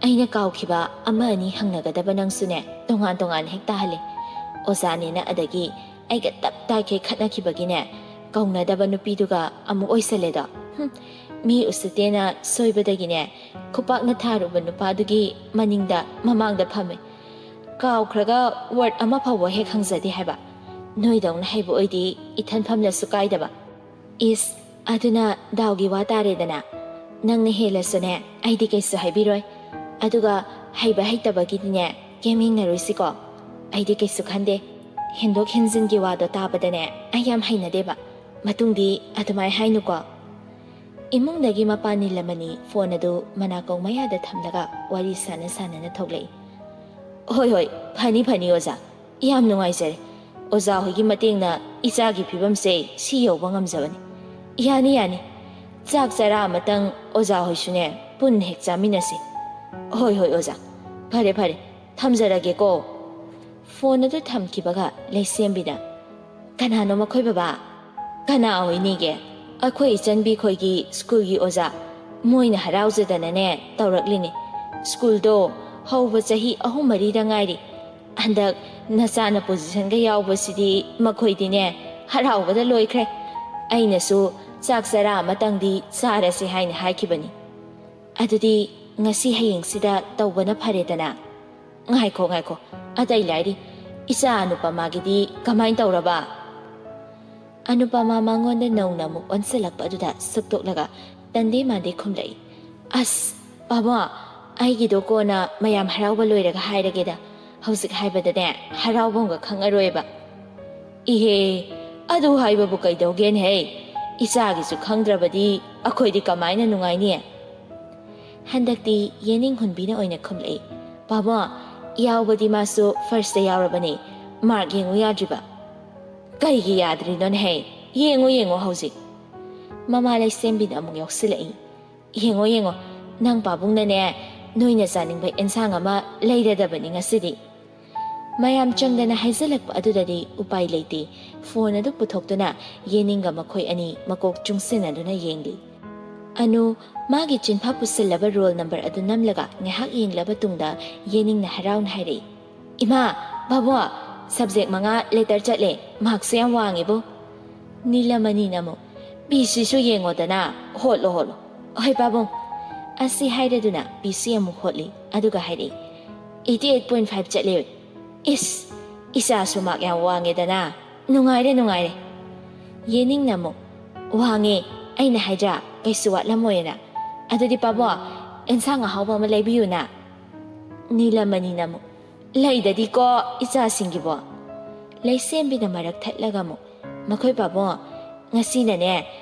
ꯑꯩꯅ ꯀꯥꯎꯈꯤꯕ ꯑꯃ ꯑꯅꯤ ꯍꯪꯅꯒꯗꯕ ꯅꯪꯁꯨꯅꯦ, ꯇꯣꯉꯥꯟ ꯇꯣꯉꯥꯟ ꯍꯦꯛ ꯇꯥꯍꯜꯂꯦ꯫ ꯑꯣꯖꯥꯅꯦꯅ ꯑꯗꯒꯤ ꯑꯩꯒ ꯇꯞ ꯇꯥꯏꯈꯩ ꯈꯠꯅꯈꯤꯕꯒꯤꯅꯦ, ꯀꯧꯅꯗꯕ ꯅꯨꯄꯤꯗꯨꯒ ꯑꯃꯨꯛ ꯑꯣꯏꯁꯜꯂꯦꯗꯣ꯫ ꯍꯨꯝ, ꯃꯤ ꯎꯁꯤꯠꯇꯦꯅ ꯁꯣꯏꯕꯗꯒꯤꯅꯦ, ꯈꯨꯄꯥꯛꯅ ꯊꯥꯔꯨꯕ ꯅꯨꯄꯥꯗꯨꯒꯤ ꯃꯅꯤꯡꯗ ꯃꯃꯥꯡꯗ ꯐꯝꯃꯦ꯫ ꯀꯥꯎꯈ꯭ꯔꯒ ꯋꯥꯔꯗ ꯑꯃ ꯐꯥꯎꯕ ꯍꯦꯛ ꯍꯪꯖꯗꯦ ꯍꯥꯏꯕ꯫ ꯅꯣꯏꯗꯧꯅ ꯍꯩꯕ ꯑꯣꯏꯗꯤ ꯏꯊꯟ ꯐꯝꯂꯁꯨ ꯀꯥꯏꯗꯕ꯫ ꯏꯁ, ꯑꯗꯨꯅ ꯗꯥꯎꯒꯤ ꯋꯥ ꯇꯥꯔꯦꯗꯅ꯫ ꯅꯪꯅ ꯍꯦꯜꯂꯁꯨꯅꯦ, ꯑꯩꯗꯤ ꯀꯩꯁꯨ ꯍꯥꯏꯕꯤꯔꯣꯏ꯫ ꯑꯗꯨꯒ ꯍꯩꯕ ꯍꯩꯇꯕꯒꯤꯗꯤꯅꯦ, ꯀꯩꯝ ꯌꯦꯡꯅꯔꯣꯏꯁꯤꯀꯣ꯫ ꯑꯩꯗꯤ ꯀꯩꯁꯨ ꯈꯟꯗꯦ꯫ ꯍꯦꯟꯗꯣꯛ ꯍꯦꯟꯖꯤꯟꯒꯤ ꯋꯥꯗꯣ ꯇꯥꯕꯗꯅꯦ, ꯑꯩ ꯌꯥꯝ ꯍꯩꯅꯗꯦꯕ꯫ ꯃꯇꯨꯡꯗꯤ ꯑꯗꯨꯃꯥꯏ ꯍꯥꯏꯅꯨꯀꯣ꯫ ꯏꯃꯨꯡꯗꯒꯤ ꯃꯄꯥ ꯅꯤꯂꯃꯅꯤ ꯐꯣꯟ ꯑꯗꯨ ꯃꯅꯥꯀꯣꯡ ꯃꯌꯥꯗ ꯊꯝꯂꯒ ꯋꯥꯔꯤ ꯁꯥꯟꯅ ꯁꯥꯟꯅꯅ ꯊꯣꯛꯂꯛꯏ꯫ "ꯍꯣꯏ, ꯍꯣꯏ, ꯐꯅꯤ, ꯐꯅꯤ, ꯑꯣꯖꯥ꯫ ꯌꯥꯝ ꯅꯨꯡꯉꯥꯏꯖꯔꯦ꯫ ꯑꯣꯖꯥ ꯍꯣꯏꯒꯤ ꯃꯇꯦꯡꯅ ꯏꯆꯥꯒꯤ ꯐꯤꯕꯝꯁꯦ ꯁꯤ ꯌꯧꯕ ꯉꯝꯖꯕꯅꯤ꯫ ꯌꯥꯅꯤ, ꯌꯥꯅꯤ꯫ ꯆꯥꯛ ꯆꯔꯥ ꯑꯃꯇꯪ ꯑꯣꯖꯥ ꯍꯣꯏꯁꯨꯅꯦ ꯄꯨꯟꯅ ꯍꯦꯛ ꯆꯥꯃꯤꯟꯅꯁꯤ꯫ ꯍꯣꯏ, ꯍꯣꯏ, ꯑꯣꯖꯥ꯫ ꯐꯔꯦ, ꯐꯔꯦ꯫ ꯊꯝꯖꯔꯒꯦꯀꯣ꯫" ꯐꯣꯟ ꯑꯗꯨ ꯊꯝꯈꯤꯕꯒ ꯂꯩꯁꯦꯝꯕꯤꯅ, "ꯀꯅꯥꯅꯣ ꯃꯈꯣꯏ ꯕꯕꯥ?" "ꯀꯅꯥ ꯑꯣꯏꯅꯤꯒꯦ? ꯑꯩꯈꯣꯏ ꯏꯆꯟꯕꯤ ꯈꯣꯏꯒꯤ ꯁ꯭ꯀꯨꯜꯒꯤ ꯑꯣꯖꯥ꯫ ꯃꯣꯏꯅ ꯍꯔꯥꯎꯖꯗꯅꯅꯦ ꯇꯧꯔꯛꯂꯤꯅꯤ꯫ ꯁ꯭ꯀꯨꯜꯗꯣ ꯍꯧꯕ ꯆꯍꯤ ꯑꯍꯨꯝ ꯃꯔꯤꯗ ꯉꯥꯏꯔꯤ꯫ ꯍꯟꯗꯛ ꯅꯆꯥꯅ ꯄꯣꯖꯤꯁꯟꯒ ꯌꯥꯎꯕꯁꯤꯗꯤ ꯃꯈꯣꯏꯗꯤꯅꯦ ꯍꯔꯥꯎꯕꯗ ꯂꯣꯏꯈ꯭ꯔꯦ꯫ ꯑꯩꯅꯁꯨ ꯆꯥꯛ ꯆꯔꯥ ꯑꯃꯇꯪꯗꯤ ꯆꯥꯔꯁꯤ ꯍꯥꯏꯅ ꯍꯥꯏꯈꯤꯕꯅꯤ꯫ ꯑꯗꯨꯗꯤ ꯉꯁꯤ ꯍꯌꯦꯡꯁꯤꯗ ꯇꯧꯕꯅ ꯐꯔꯦꯗꯅ꯫" "ꯉꯥꯏꯈꯣ, ꯉꯥꯏꯈꯣ꯫ ꯑꯇꯩ ꯂꯥꯏꯔꯤ꯫ ꯏꯆꯥ ꯑꯅꯨꯄꯃꯥꯒꯤꯗꯤ ꯀꯃꯥꯏꯅ ꯇꯧꯔꯕ?" ꯑꯅꯨꯄꯃꯥ ꯃꯉꯣꯟꯗ ꯅꯧꯅ ꯑꯃꯨꯛ ꯑꯣꯟꯁꯤꯜꯂꯛꯄ ꯑꯗꯨꯗ ꯁꯨꯛꯇꯣꯛꯂꯒ ꯇꯟꯗꯦ ꯃꯥꯟꯗꯦ ꯈꯨꯝꯂꯛꯏ꯫ "ꯑꯁ, ꯄꯥꯕꯣ, ꯑꯩꯒꯤꯗꯣ ꯀꯣꯟꯅ ꯃꯌꯥꯝ ꯍꯔꯥꯎꯕ ꯂꯣꯏꯔꯒ ꯍꯥꯏꯔꯒꯦꯗ꯫ ꯍꯧꯖꯤꯛ ꯍꯥꯏꯕꯗꯅꯦ ꯍꯔꯥꯎꯕꯝꯒ ꯈꯪꯉꯔꯣꯏꯕ꯫" "ꯏꯍꯦ, ꯑꯗꯨ ꯍꯥꯏꯕꯕꯨ ꯀꯩꯗꯧꯒꯦꯅꯦꯍꯦ? ꯏꯆꯥꯒꯤꯁꯨ ꯈꯪꯗ꯭ꯔꯕꯗꯤ ꯑꯩꯈꯣꯏꯗꯤ ꯀꯃꯥꯏꯅ ꯅꯨꯡꯉꯥꯏꯅꯤ?" ꯍꯟꯗꯛꯇꯤ ꯌꯦꯅꯤꯡ ꯍꯨꯟꯕꯤꯅ ꯑꯣꯏꯅ ꯈꯨꯝꯂꯛꯏ꯫ "ꯄꯥꯕꯣ, ꯌꯥꯎꯕꯗꯤ ꯃꯥꯁꯨ ꯐꯥꯔꯁꯇ ꯌꯥꯎꯔꯕꯅꯤ꯫ ꯃꯥꯔꯛ ꯌꯦꯡꯉꯨ ꯌꯥꯗ꯭ꯔꯤꯕ?" "ꯀꯩꯒꯤ ꯌꯥꯗ꯭ꯔꯤꯅꯣꯅꯦꯍꯦ? ꯌꯦꯡꯉꯨ, ꯌꯦꯡꯉꯨ ꯍꯧꯖꯤꯛ꯫" ꯃꯃꯥ ꯂꯩꯁꯦꯝꯕꯤꯅ ꯑꯃꯨꯛ ꯌꯥꯎꯁꯤꯜꯂꯛꯏ꯫ "ꯌꯦꯡꯉꯣ, ꯌꯦꯡꯉꯣ, ꯅꯪ ꯄꯥꯕꯨꯡꯅꯅꯦ ꯅꯣꯏꯅ ꯆꯥꯅꯤꯡꯕ ꯑꯦꯟꯁꯥꯡ ꯑꯃ ꯂꯩꯔꯗꯕꯅꯤ ꯉꯁꯤꯗꯤ꯫" ꯃꯌꯥꯝ ꯆꯪꯗꯅ ꯍꯥꯏꯖꯤꯜꯂꯛꯄ ꯑꯗꯨꯗꯗꯤ ꯎꯄꯥꯏ ꯂꯩꯇꯦ꯫ ꯐꯣꯟ ꯑꯗꯨ ꯄꯨꯊꯣꯛꯇꯨꯅ ꯌꯦꯅꯤꯡꯒ ꯃꯈꯣꯏ ꯑꯅꯤ ꯃꯀꯣꯛ ꯆꯨꯡꯁꯤꯟꯅꯗꯨꯅ ꯌꯦꯡꯂꯤ꯫ ꯑꯅꯨ ꯃꯥꯒꯤ ꯆꯤꯟꯐꯥ ꯄꯨꯁꯤꯜꯂꯕ ꯔꯣꯜ ꯅꯝꯕꯔ ꯑꯗꯨ ꯅꯝꯂꯒ ꯉꯥꯏꯍꯥꯛ ꯌꯦꯡꯂꯕ ꯇꯨꯡꯗ ꯌꯦꯅꯤꯡꯅ ꯍꯔꯥꯎꯅ ꯍꯥꯏꯔꯛꯏ, "ꯏꯃꯥ, ꯕꯥꯕꯣ, ꯁꯕꯖꯦꯛ ꯃꯉꯥ ꯂꯦꯇꯔ ꯆꯠꯂꯦ, ꯃꯥꯔꯛꯁꯨ ꯌꯥꯝ ꯋꯥꯡꯉꯤꯕꯣ꯫" ꯅꯤꯂꯃꯅꯤꯅ ꯑꯃꯨꯛ, "ꯕꯤ ꯁꯤꯁꯨ ꯌꯦꯡꯉꯣꯗꯅ, ꯍꯣꯠꯂꯣ, ꯍꯣꯠꯂꯣ꯫" "ꯍꯣꯏ ꯄꯥꯕꯨꯡ꯫" ꯑꯁꯤ ꯍꯥꯏꯔꯗꯨꯅ ꯕꯤ ꯁꯤ ꯑꯃꯨꯛ ꯍꯣꯠꯂꯤ, ꯑꯗꯨꯒ ꯍꯥꯏꯔꯛꯏ, "ꯑꯩꯠꯇꯤ ꯑꯩꯠ ꯄꯣꯏꯟ ꯐꯥꯏꯚ ꯆꯠꯂꯦ꯫ ꯏꯁ, ꯏꯆꯥꯁꯨ ꯃꯥꯔꯛ ꯌꯥꯝ ꯋꯥꯡꯉꯦꯗꯅ, ꯅꯨꯡꯉꯥꯏꯔꯦ, ꯅꯨꯡꯉꯥꯏꯔꯦ꯫" ꯌꯦꯅꯤꯡꯅ ꯑꯃꯨꯛ, "ꯋꯥꯡꯉꯦ, ꯑꯩꯅ ꯍꯥꯏꯗ꯭ꯔꯥ, ꯀꯩꯁꯨ ꯋꯥꯠꯂꯝꯃꯣꯏꯅ꯫ ꯑꯗꯨꯗꯤ ꯄꯥꯕꯣ, ꯑꯦꯟꯁꯥꯡ ꯑꯍꯥꯎꯕ ꯑꯃ ꯂꯩꯕꯤꯌꯨꯅ꯫" ꯅꯤꯂꯃꯅꯤꯅ ꯑꯃꯨꯛ, "ꯂꯩꯗꯗꯤꯀꯣ ꯏꯆꯥꯁꯤꯡꯒꯤꯕꯣ꯫" ꯂꯩꯁꯦꯝꯕꯤꯅ ꯃꯔꯛ ꯊꯠꯂꯒ ꯑꯃꯨꯛ, "ꯃꯈꯣꯏ ꯄꯥꯕꯨꯡ, ꯉꯁꯤꯅꯅꯦ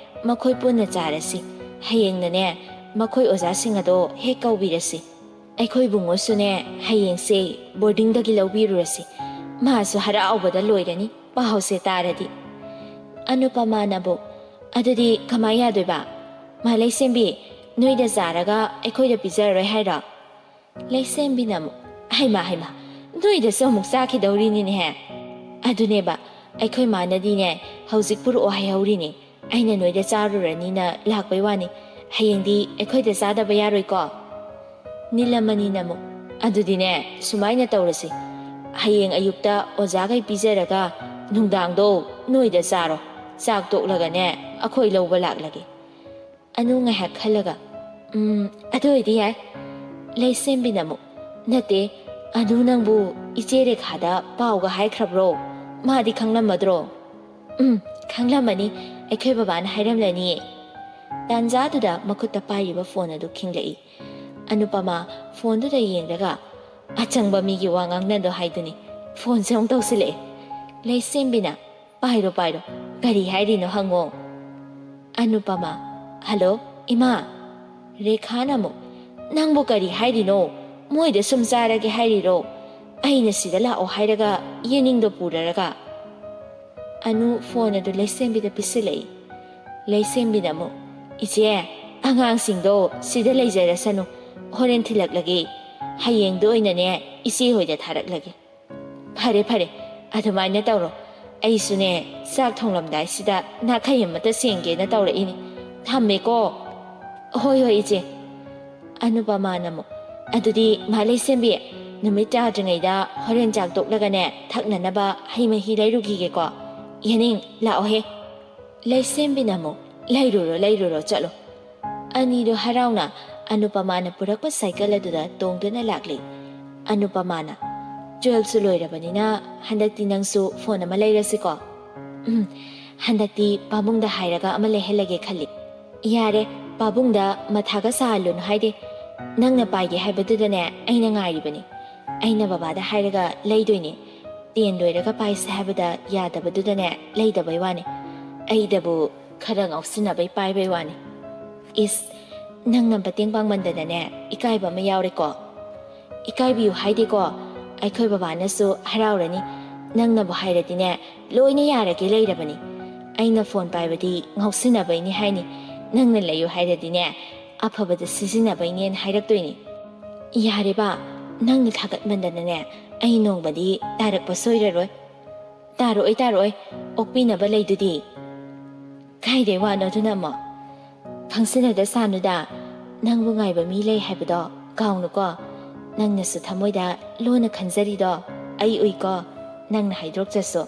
ꯃꯈꯣꯏ ꯄꯨꯟꯅ ꯆꯥꯔꯁꯤ꯫ ꯍꯌꯦꯡꯅꯅꯦ, ꯃꯈꯣꯏ ꯑꯣꯖꯥꯁꯤꯡ ꯑꯗꯣ ꯍꯦꯛ ꯀꯧꯕꯤꯔꯁꯤ꯫ ꯑꯩꯈꯣꯏ ꯕꯨꯡꯉꯣꯁꯨꯅꯦ, ꯍꯌꯦꯡꯁꯦ ꯕꯣꯔꯗꯤꯡꯗꯒꯤ ꯂꯧꯕꯤꯔꯨꯔꯁꯤ꯫ ꯃꯥꯁꯨ ꯍꯔꯥꯎꯕꯗ ꯂꯣꯏꯔꯅꯤ ꯄꯥꯎꯁꯦ ꯇꯥꯔꯗꯤ꯫ ꯑꯅꯨꯄꯃꯥꯅꯕꯨ, "ꯑꯗꯨꯗꯤ ꯀꯃꯥꯏ ꯌꯥꯗꯣꯏꯕ? ꯃꯥ ꯂꯩꯁꯦꯝꯕꯤ, ꯅꯣꯏꯗ ꯆꯥꯔꯒ ꯑꯩꯈꯣꯏꯗ ꯄꯤꯖꯔꯔꯣꯏ ꯍꯥꯏꯔꯣ?" ꯂꯩꯁꯦꯝꯕꯤꯅ ꯑꯃꯨꯛ, "ꯍꯩꯃꯥ, ꯍꯩꯃꯥ, ꯅꯣꯏꯗꯁꯨ ꯑꯃꯨꯛ ꯆꯥꯈꯤꯗꯧꯔꯤꯅꯤꯅꯦꯍꯦ꯫ ꯑꯗꯨꯅꯦꯕ, ꯑꯩꯈꯣꯏ ꯃꯥꯅꯗꯤꯅꯦ, ꯍꯧꯖꯤꯛ ꯄꯨꯔꯛꯑꯣ ꯍꯥꯏꯍꯧꯔꯤꯅꯦ꯫ ꯑꯩꯅ ꯅꯣꯏꯗ ꯆꯥꯔꯨꯔꯅꯤꯅ ꯂꯥꯛꯄꯩ ꯋꯥꯅꯤ꯫ ꯍꯌꯦꯡꯗꯤ ꯑꯩꯈꯣꯏꯗ ꯆꯥꯗꯕ ꯌꯥꯔꯣꯏꯀꯣ?" ꯅꯤꯂꯃꯅꯤꯅ ꯑꯃꯨꯛ, "ꯑꯗꯨꯗꯤꯅꯦ, ꯁꯨꯃꯥꯏꯅ ꯇꯧꯔꯁꯤ꯫ ꯍꯌꯦꯡ ꯑꯌꯨꯛꯇ ꯑꯣꯖꯥꯈꯩ ꯄꯤꯖꯔꯒ ꯅꯨꯡꯗꯥꯡꯗꯣ ꯅꯣꯏꯗ ꯆꯥꯔꯣ꯫ ꯆꯥꯛ ꯇꯣꯛꯂꯒꯅꯦ, ꯑꯩꯈꯣꯏ ꯂꯧꯕ ꯂꯥꯛꯂꯒꯦ꯫" ꯑꯅꯨ ꯉꯥꯏꯍꯥꯛ ꯈꯜꯂꯒ, "ꯎꯝ, ꯑꯗꯨ ꯑꯣꯏꯗꯤ ꯌꯥꯏ꯫" ꯂꯩꯁꯦꯝꯕꯤꯅ ꯑꯃꯨꯛ, "ꯅꯠꯇꯦ, ꯑꯅꯨ ꯅꯪꯕꯨ ꯏꯆꯦ ꯔꯦꯈꯥꯗ ꯄꯥꯎꯒ ꯍꯥꯏꯈ꯭ꯔꯕ꯭ꯔꯣ? ꯃꯥꯗꯤ ꯈꯪꯂꯝꯃꯗ꯭ꯔꯣ?" "ꯎꯝ, ꯈꯪꯂꯝꯃꯅꯤ꯫ ꯑꯩꯈꯣꯏ ꯕꯕꯥꯅ ꯍꯥꯏꯔꯝꯂꯅꯤꯌꯦ꯫" ꯇꯥꯟꯖꯥꯗꯨꯗ ꯃꯈꯨꯠꯇ ꯄꯥꯏꯔꯤꯕ ꯐꯣꯟ ꯑꯗꯨ ꯈꯤꯡꯂꯛꯏ꯫ ꯑꯅꯨꯄꯃꯥ ꯐꯣꯟꯗꯨꯗ ꯌꯦꯡꯂꯒ, "ꯑꯆꯪꯕ ꯃꯤꯒꯤ ꯋꯥ ꯉꯥꯡꯅꯗꯣ ꯍꯥꯏꯗꯨꯅꯤ, ꯐꯣꯟꯁꯦ ꯑꯃꯨꯛ ꯇꯧꯁꯤꯜꯂꯛꯑꯦ꯫" ꯂꯩꯁꯦꯝꯕꯤꯅ, "ꯄꯥꯏꯔꯣ, ꯄꯥꯏꯔꯣ, ꯀꯔꯤ ꯍꯥꯏꯔꯤꯅꯣ ꯍꯪꯉꯣ꯫" ꯑꯅꯨꯄꯃꯥ, "ꯍꯜꯂꯣ, ꯏꯃꯥ꯫" ꯔꯦꯈꯥꯅ ꯑꯃꯨꯛ, "ꯅꯪꯕꯨ ꯀꯔꯤ ꯍꯥꯏꯔꯤꯅꯣ? ꯃꯣꯏꯗ ꯁꯨꯝ ꯆꯥꯔꯒꯦ ꯍꯥꯏꯔꯤꯔꯣ? ꯑꯩꯅ ꯁꯤꯗ ꯂꯥꯛꯑꯣ ꯍꯥꯏꯔꯒ ꯌꯦꯅꯤꯡꯗꯣ ꯄꯨꯔꯔꯒ?" ꯑꯅꯨ ꯐꯣꯟ ꯑꯗꯨ ꯂꯩꯁꯦꯝꯕꯤꯗ ꯄꯤꯁꯤꯜꯂꯛꯏ꯫ ꯂꯩꯁꯦꯝꯕꯤꯅ ꯑꯃꯨꯛ, "ꯏꯆꯦ, ꯑꯉꯥꯡꯁꯤꯡꯗꯣ ꯁꯤꯗ ꯂꯩꯖꯔꯁꯅꯨ, ꯍꯣꯔꯦꯟ ꯊꯤꯜꯂꯛꯂꯒꯦ꯫ ꯍꯌꯦꯡꯗꯣ ꯑꯣꯏꯅꯅꯦ, ꯏꯆꯦ ꯍꯣꯏꯗ ꯊꯥꯔꯛꯂꯒꯦ꯫" "ꯐꯔꯦ, ꯐꯔꯦ, ꯑꯗꯨꯃꯥꯏꯅ ꯇꯧꯔꯣ꯫ ꯑꯩꯁꯨꯅꯦ, ꯆꯥꯛ ꯊꯣꯡꯂꯝꯗꯥꯏꯁꯤꯗ ꯅꯥꯈꯩ ꯑꯃꯇ ꯁꯦꯡꯒꯦꯅ ꯇꯧꯔꯛꯏꯅꯤ꯫ ꯊꯝꯃꯦꯀꯣ꯫" "ꯍꯣꯏ, ꯍꯣꯏ, ꯏꯆꯦ꯫" ꯑꯅꯨꯄꯃꯥꯅ ꯑꯃꯨꯛ, "ꯑꯗꯨꯗꯤ ꯃꯥ ꯂꯩꯁꯦꯝꯕꯤ, ꯅꯨꯃꯤꯠ ꯇꯥꯗ꯭ꯔꯤꯉꯩꯗ ꯍꯣꯔꯦꯟ ꯆꯥꯛ ꯇꯣꯛꯂꯒꯅꯦ, ꯊꯛꯅꯅꯕ ꯍꯩ ꯃꯍꯤ ꯂꯩꯔꯨꯈꯤꯒꯦꯀꯣ꯫ ꯌꯦꯅꯤꯡ, ꯂꯥꯛꯑꯣꯍꯦ꯫" ꯂꯩꯁꯦꯝꯕꯤꯅ ꯑꯃꯨꯛ, "ꯂꯩꯔꯨꯔꯣ, ꯂꯩꯔꯨꯔꯣ, ꯆꯠꯂꯣ꯫" ꯑꯅꯤꯗꯨ ꯍꯔꯥꯎꯅ ꯑꯅꯨꯄꯃꯥꯅ ꯄꯨꯔꯛꯄ ꯁꯥꯏꯀꯜ ꯑꯗꯨꯗ ꯇꯣꯡꯗꯨꯅ ꯂꯥꯛꯂꯤ꯫ ꯑꯅꯨꯄꯃꯥꯅ, "ꯇꯨꯋꯦꯜꯐꯁꯨ ꯂꯣꯏꯔꯕꯅꯤꯅ ꯍꯟꯗꯛꯇꯤ ꯅꯪꯁꯨ ꯐꯣꯟ ꯑꯃ ꯂꯩꯔꯁꯤꯀꯣ꯫" "ꯎꯝ, ꯍꯟꯗꯛꯇꯤ ꯄꯥꯕꯨꯡꯗ ꯍꯥꯏꯔꯒ ꯑꯃ ꯂꯩꯍꯜꯂꯒꯦ ꯈꯜꯂꯤ꯫" "ꯌꯥꯔꯦ, ꯄꯥꯕꯨꯡꯗ ꯃꯊꯥꯒ ꯁꯥꯍꯜꯂꯨꯅꯨ ꯍꯥꯏꯗꯦ꯫ ꯅꯪꯅ ꯄꯥꯏꯒꯦ ꯍꯥꯏꯕꯗꯨꯗꯅꯦ ꯑꯩꯅ ꯉꯥꯏꯔꯤꯕꯅꯤ꯫ ꯑꯩꯅ ꯕꯕꯥꯗ ꯍꯥꯏꯔꯒ ꯂꯩꯗꯣꯏꯅꯦ꯫ ꯇꯦꯟ ꯂꯣꯏꯔꯒ ꯄꯥꯏꯁꯦ ꯍꯥꯏꯕꯗ ꯌꯥꯗꯕꯗꯨꯗꯅꯦ ꯂꯩꯗꯕꯩ ꯋꯥꯅꯤ꯫ ꯑꯩꯗꯕꯨ ꯈꯔ ꯉꯥꯎꯁꯤꯟꯅꯕꯩ ꯄꯥꯏꯕꯩ ꯋꯥꯅꯤ꯫" ꯏꯁ, ꯅꯪꯅ ꯃꯇꯦꯡ ꯄꯥꯡꯃꯟꯗꯅꯅꯦ, ꯏꯀꯥꯏꯕ ꯑꯃ ꯌꯥꯎꯔꯦꯀꯣ꯫ ꯏꯀꯥꯏꯕꯤꯌꯨ ꯍꯥꯏꯗꯦꯀꯣ, ꯑꯩꯈꯣꯏ ꯕꯕꯥꯅꯁꯨ ꯍꯔꯥꯎꯔꯅꯤ꯫ ꯅꯪꯅꯕꯨ ꯍꯥꯏꯔꯗꯤꯅꯦ, ꯂꯣꯏꯅ ꯌꯥꯔꯒꯦ ꯂꯩꯔꯕꯅꯤ꯫ ꯑꯩꯅ ꯐꯣꯟ ꯄꯥꯏꯕꯗꯤ ꯉꯥꯎꯁꯤꯟꯅꯕꯩꯅꯤ ꯍꯥꯏꯅꯤ, ꯅꯪꯅ ꯂꯩꯌꯨ ꯍꯥꯏꯔꯗꯤꯅꯦ, ꯑꯐꯕꯗ ꯁꯤꯖꯤꯟꯅꯕꯩꯅꯦꯅ ꯍꯥꯏꯔꯛꯇꯣꯏꯅꯤ꯫ ꯌꯥꯔꯦꯕ, ꯅꯪꯅ ꯊꯥꯒꯠꯃꯟꯗꯅꯅꯦ, ꯑꯩ ꯅꯣꯡꯃꯗꯤ ꯇꯥꯔꯛꯄ ꯁꯣꯏꯔꯔꯣꯏ꯫ ꯇꯥꯔꯛꯑꯣꯏ, ꯇꯥꯔꯛꯑꯣꯏ, ꯑꯣꯛꯄꯤꯅꯕ ꯂꯩꯗꯨꯗꯤ꯫ ꯀꯥꯏꯗꯩ ꯋꯥꯅꯣ ꯑꯗꯨꯅ ꯑꯃꯨꯛ? ꯈꯪꯁꯤꯟꯅꯗ ꯁꯥꯅꯨꯗ, ꯅꯪꯕꯨ ꯉꯥꯏꯕ ꯃꯤ ꯂꯩ ꯍꯥꯏꯕꯗꯣ ꯀꯥꯎꯅꯨꯀꯣ꯫ ꯅꯪꯅꯁꯨ ꯊꯃꯣꯏꯗ ꯂꯣꯟꯅ ꯈꯟꯖꯔꯤꯗꯣ ꯑꯩ ꯎꯏꯀꯣ, ꯅꯪꯅ ꯍꯥꯏꯗꯣꯛꯇ꯭ꯔꯁꯨ꯫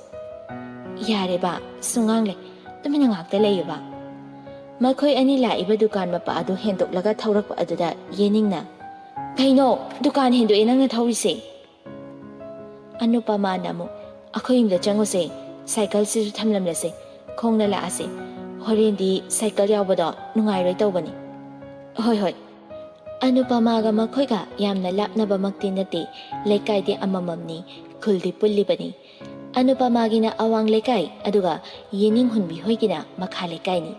ꯌꯥꯔꯦꯕ, ꯁꯨꯉꯥꯡꯂꯦ, ꯇꯨꯃꯤꯟꯅ ꯉꯥꯛꯇ ꯂꯩꯌꯨꯕ꯫ ꯃꯈꯣꯏ ꯑꯅꯤ ꯂꯥꯛꯏꯕ ꯗꯨꯀꯥꯟ ꯃꯄꯥ ꯑꯗꯨ ꯍꯦꯟꯗꯣꯛꯂꯒ ꯊꯧꯔꯛꯄ ꯑꯗꯨꯗ ꯌꯦꯅꯤꯡꯅ, "ꯀꯩꯅꯣ? ꯗꯨꯀꯥꯟ ꯍꯦꯟꯗꯣꯛꯑꯦ ꯅꯪꯅ ꯊꯧꯔꯤꯁꯦ?" ꯑꯅꯨꯄꯃꯥꯅ ꯑꯃꯨꯛ, "ꯑꯩꯈꯣꯏ ꯌꯨꯝꯗ ꯆꯪꯉꯨꯁꯦ, ꯁꯥꯏꯀꯜꯁꯤꯁꯨ ꯊꯝꯂꯝꯂꯁꯦ, ꯈꯣꯡꯅ ꯂꯥꯛꯑꯁꯦ꯫ ꯍꯣꯔꯦꯟꯗꯤ ꯁꯥꯏꯀꯜ ꯌꯥꯎꯕꯗꯣ ꯅꯨꯡꯉꯥꯏꯔꯣꯏ ꯇꯧꯕꯅꯤ꯫" "ꯍꯣꯏ, ꯍꯣꯏ꯫" ꯑꯅꯨꯄꯃꯥꯒ ꯃꯈꯣꯏꯒ ꯌꯥꯝꯅ ꯂꯥꯞꯅꯕꯃꯛꯇꯤ ꯅꯠꯇꯦ, ꯂꯩꯀꯥꯏꯗꯤ ꯑꯃꯃꯝꯅꯤ, ꯈꯨꯜꯗꯤ ꯄꯨꯜꯂꯤꯕꯅꯤ꯫ ꯑꯅꯨꯄꯃꯥꯒꯤꯅ ꯑꯋꯥꯡ ꯂꯩꯀꯥꯏ, ꯑꯗꯨꯒ ꯌꯦꯅꯤꯡ ꯍꯨꯟꯕꯤ ꯍꯣꯏꯒꯤꯅ ꯃꯈꯥ ꯂꯩꯀꯥꯏꯅꯤ꯫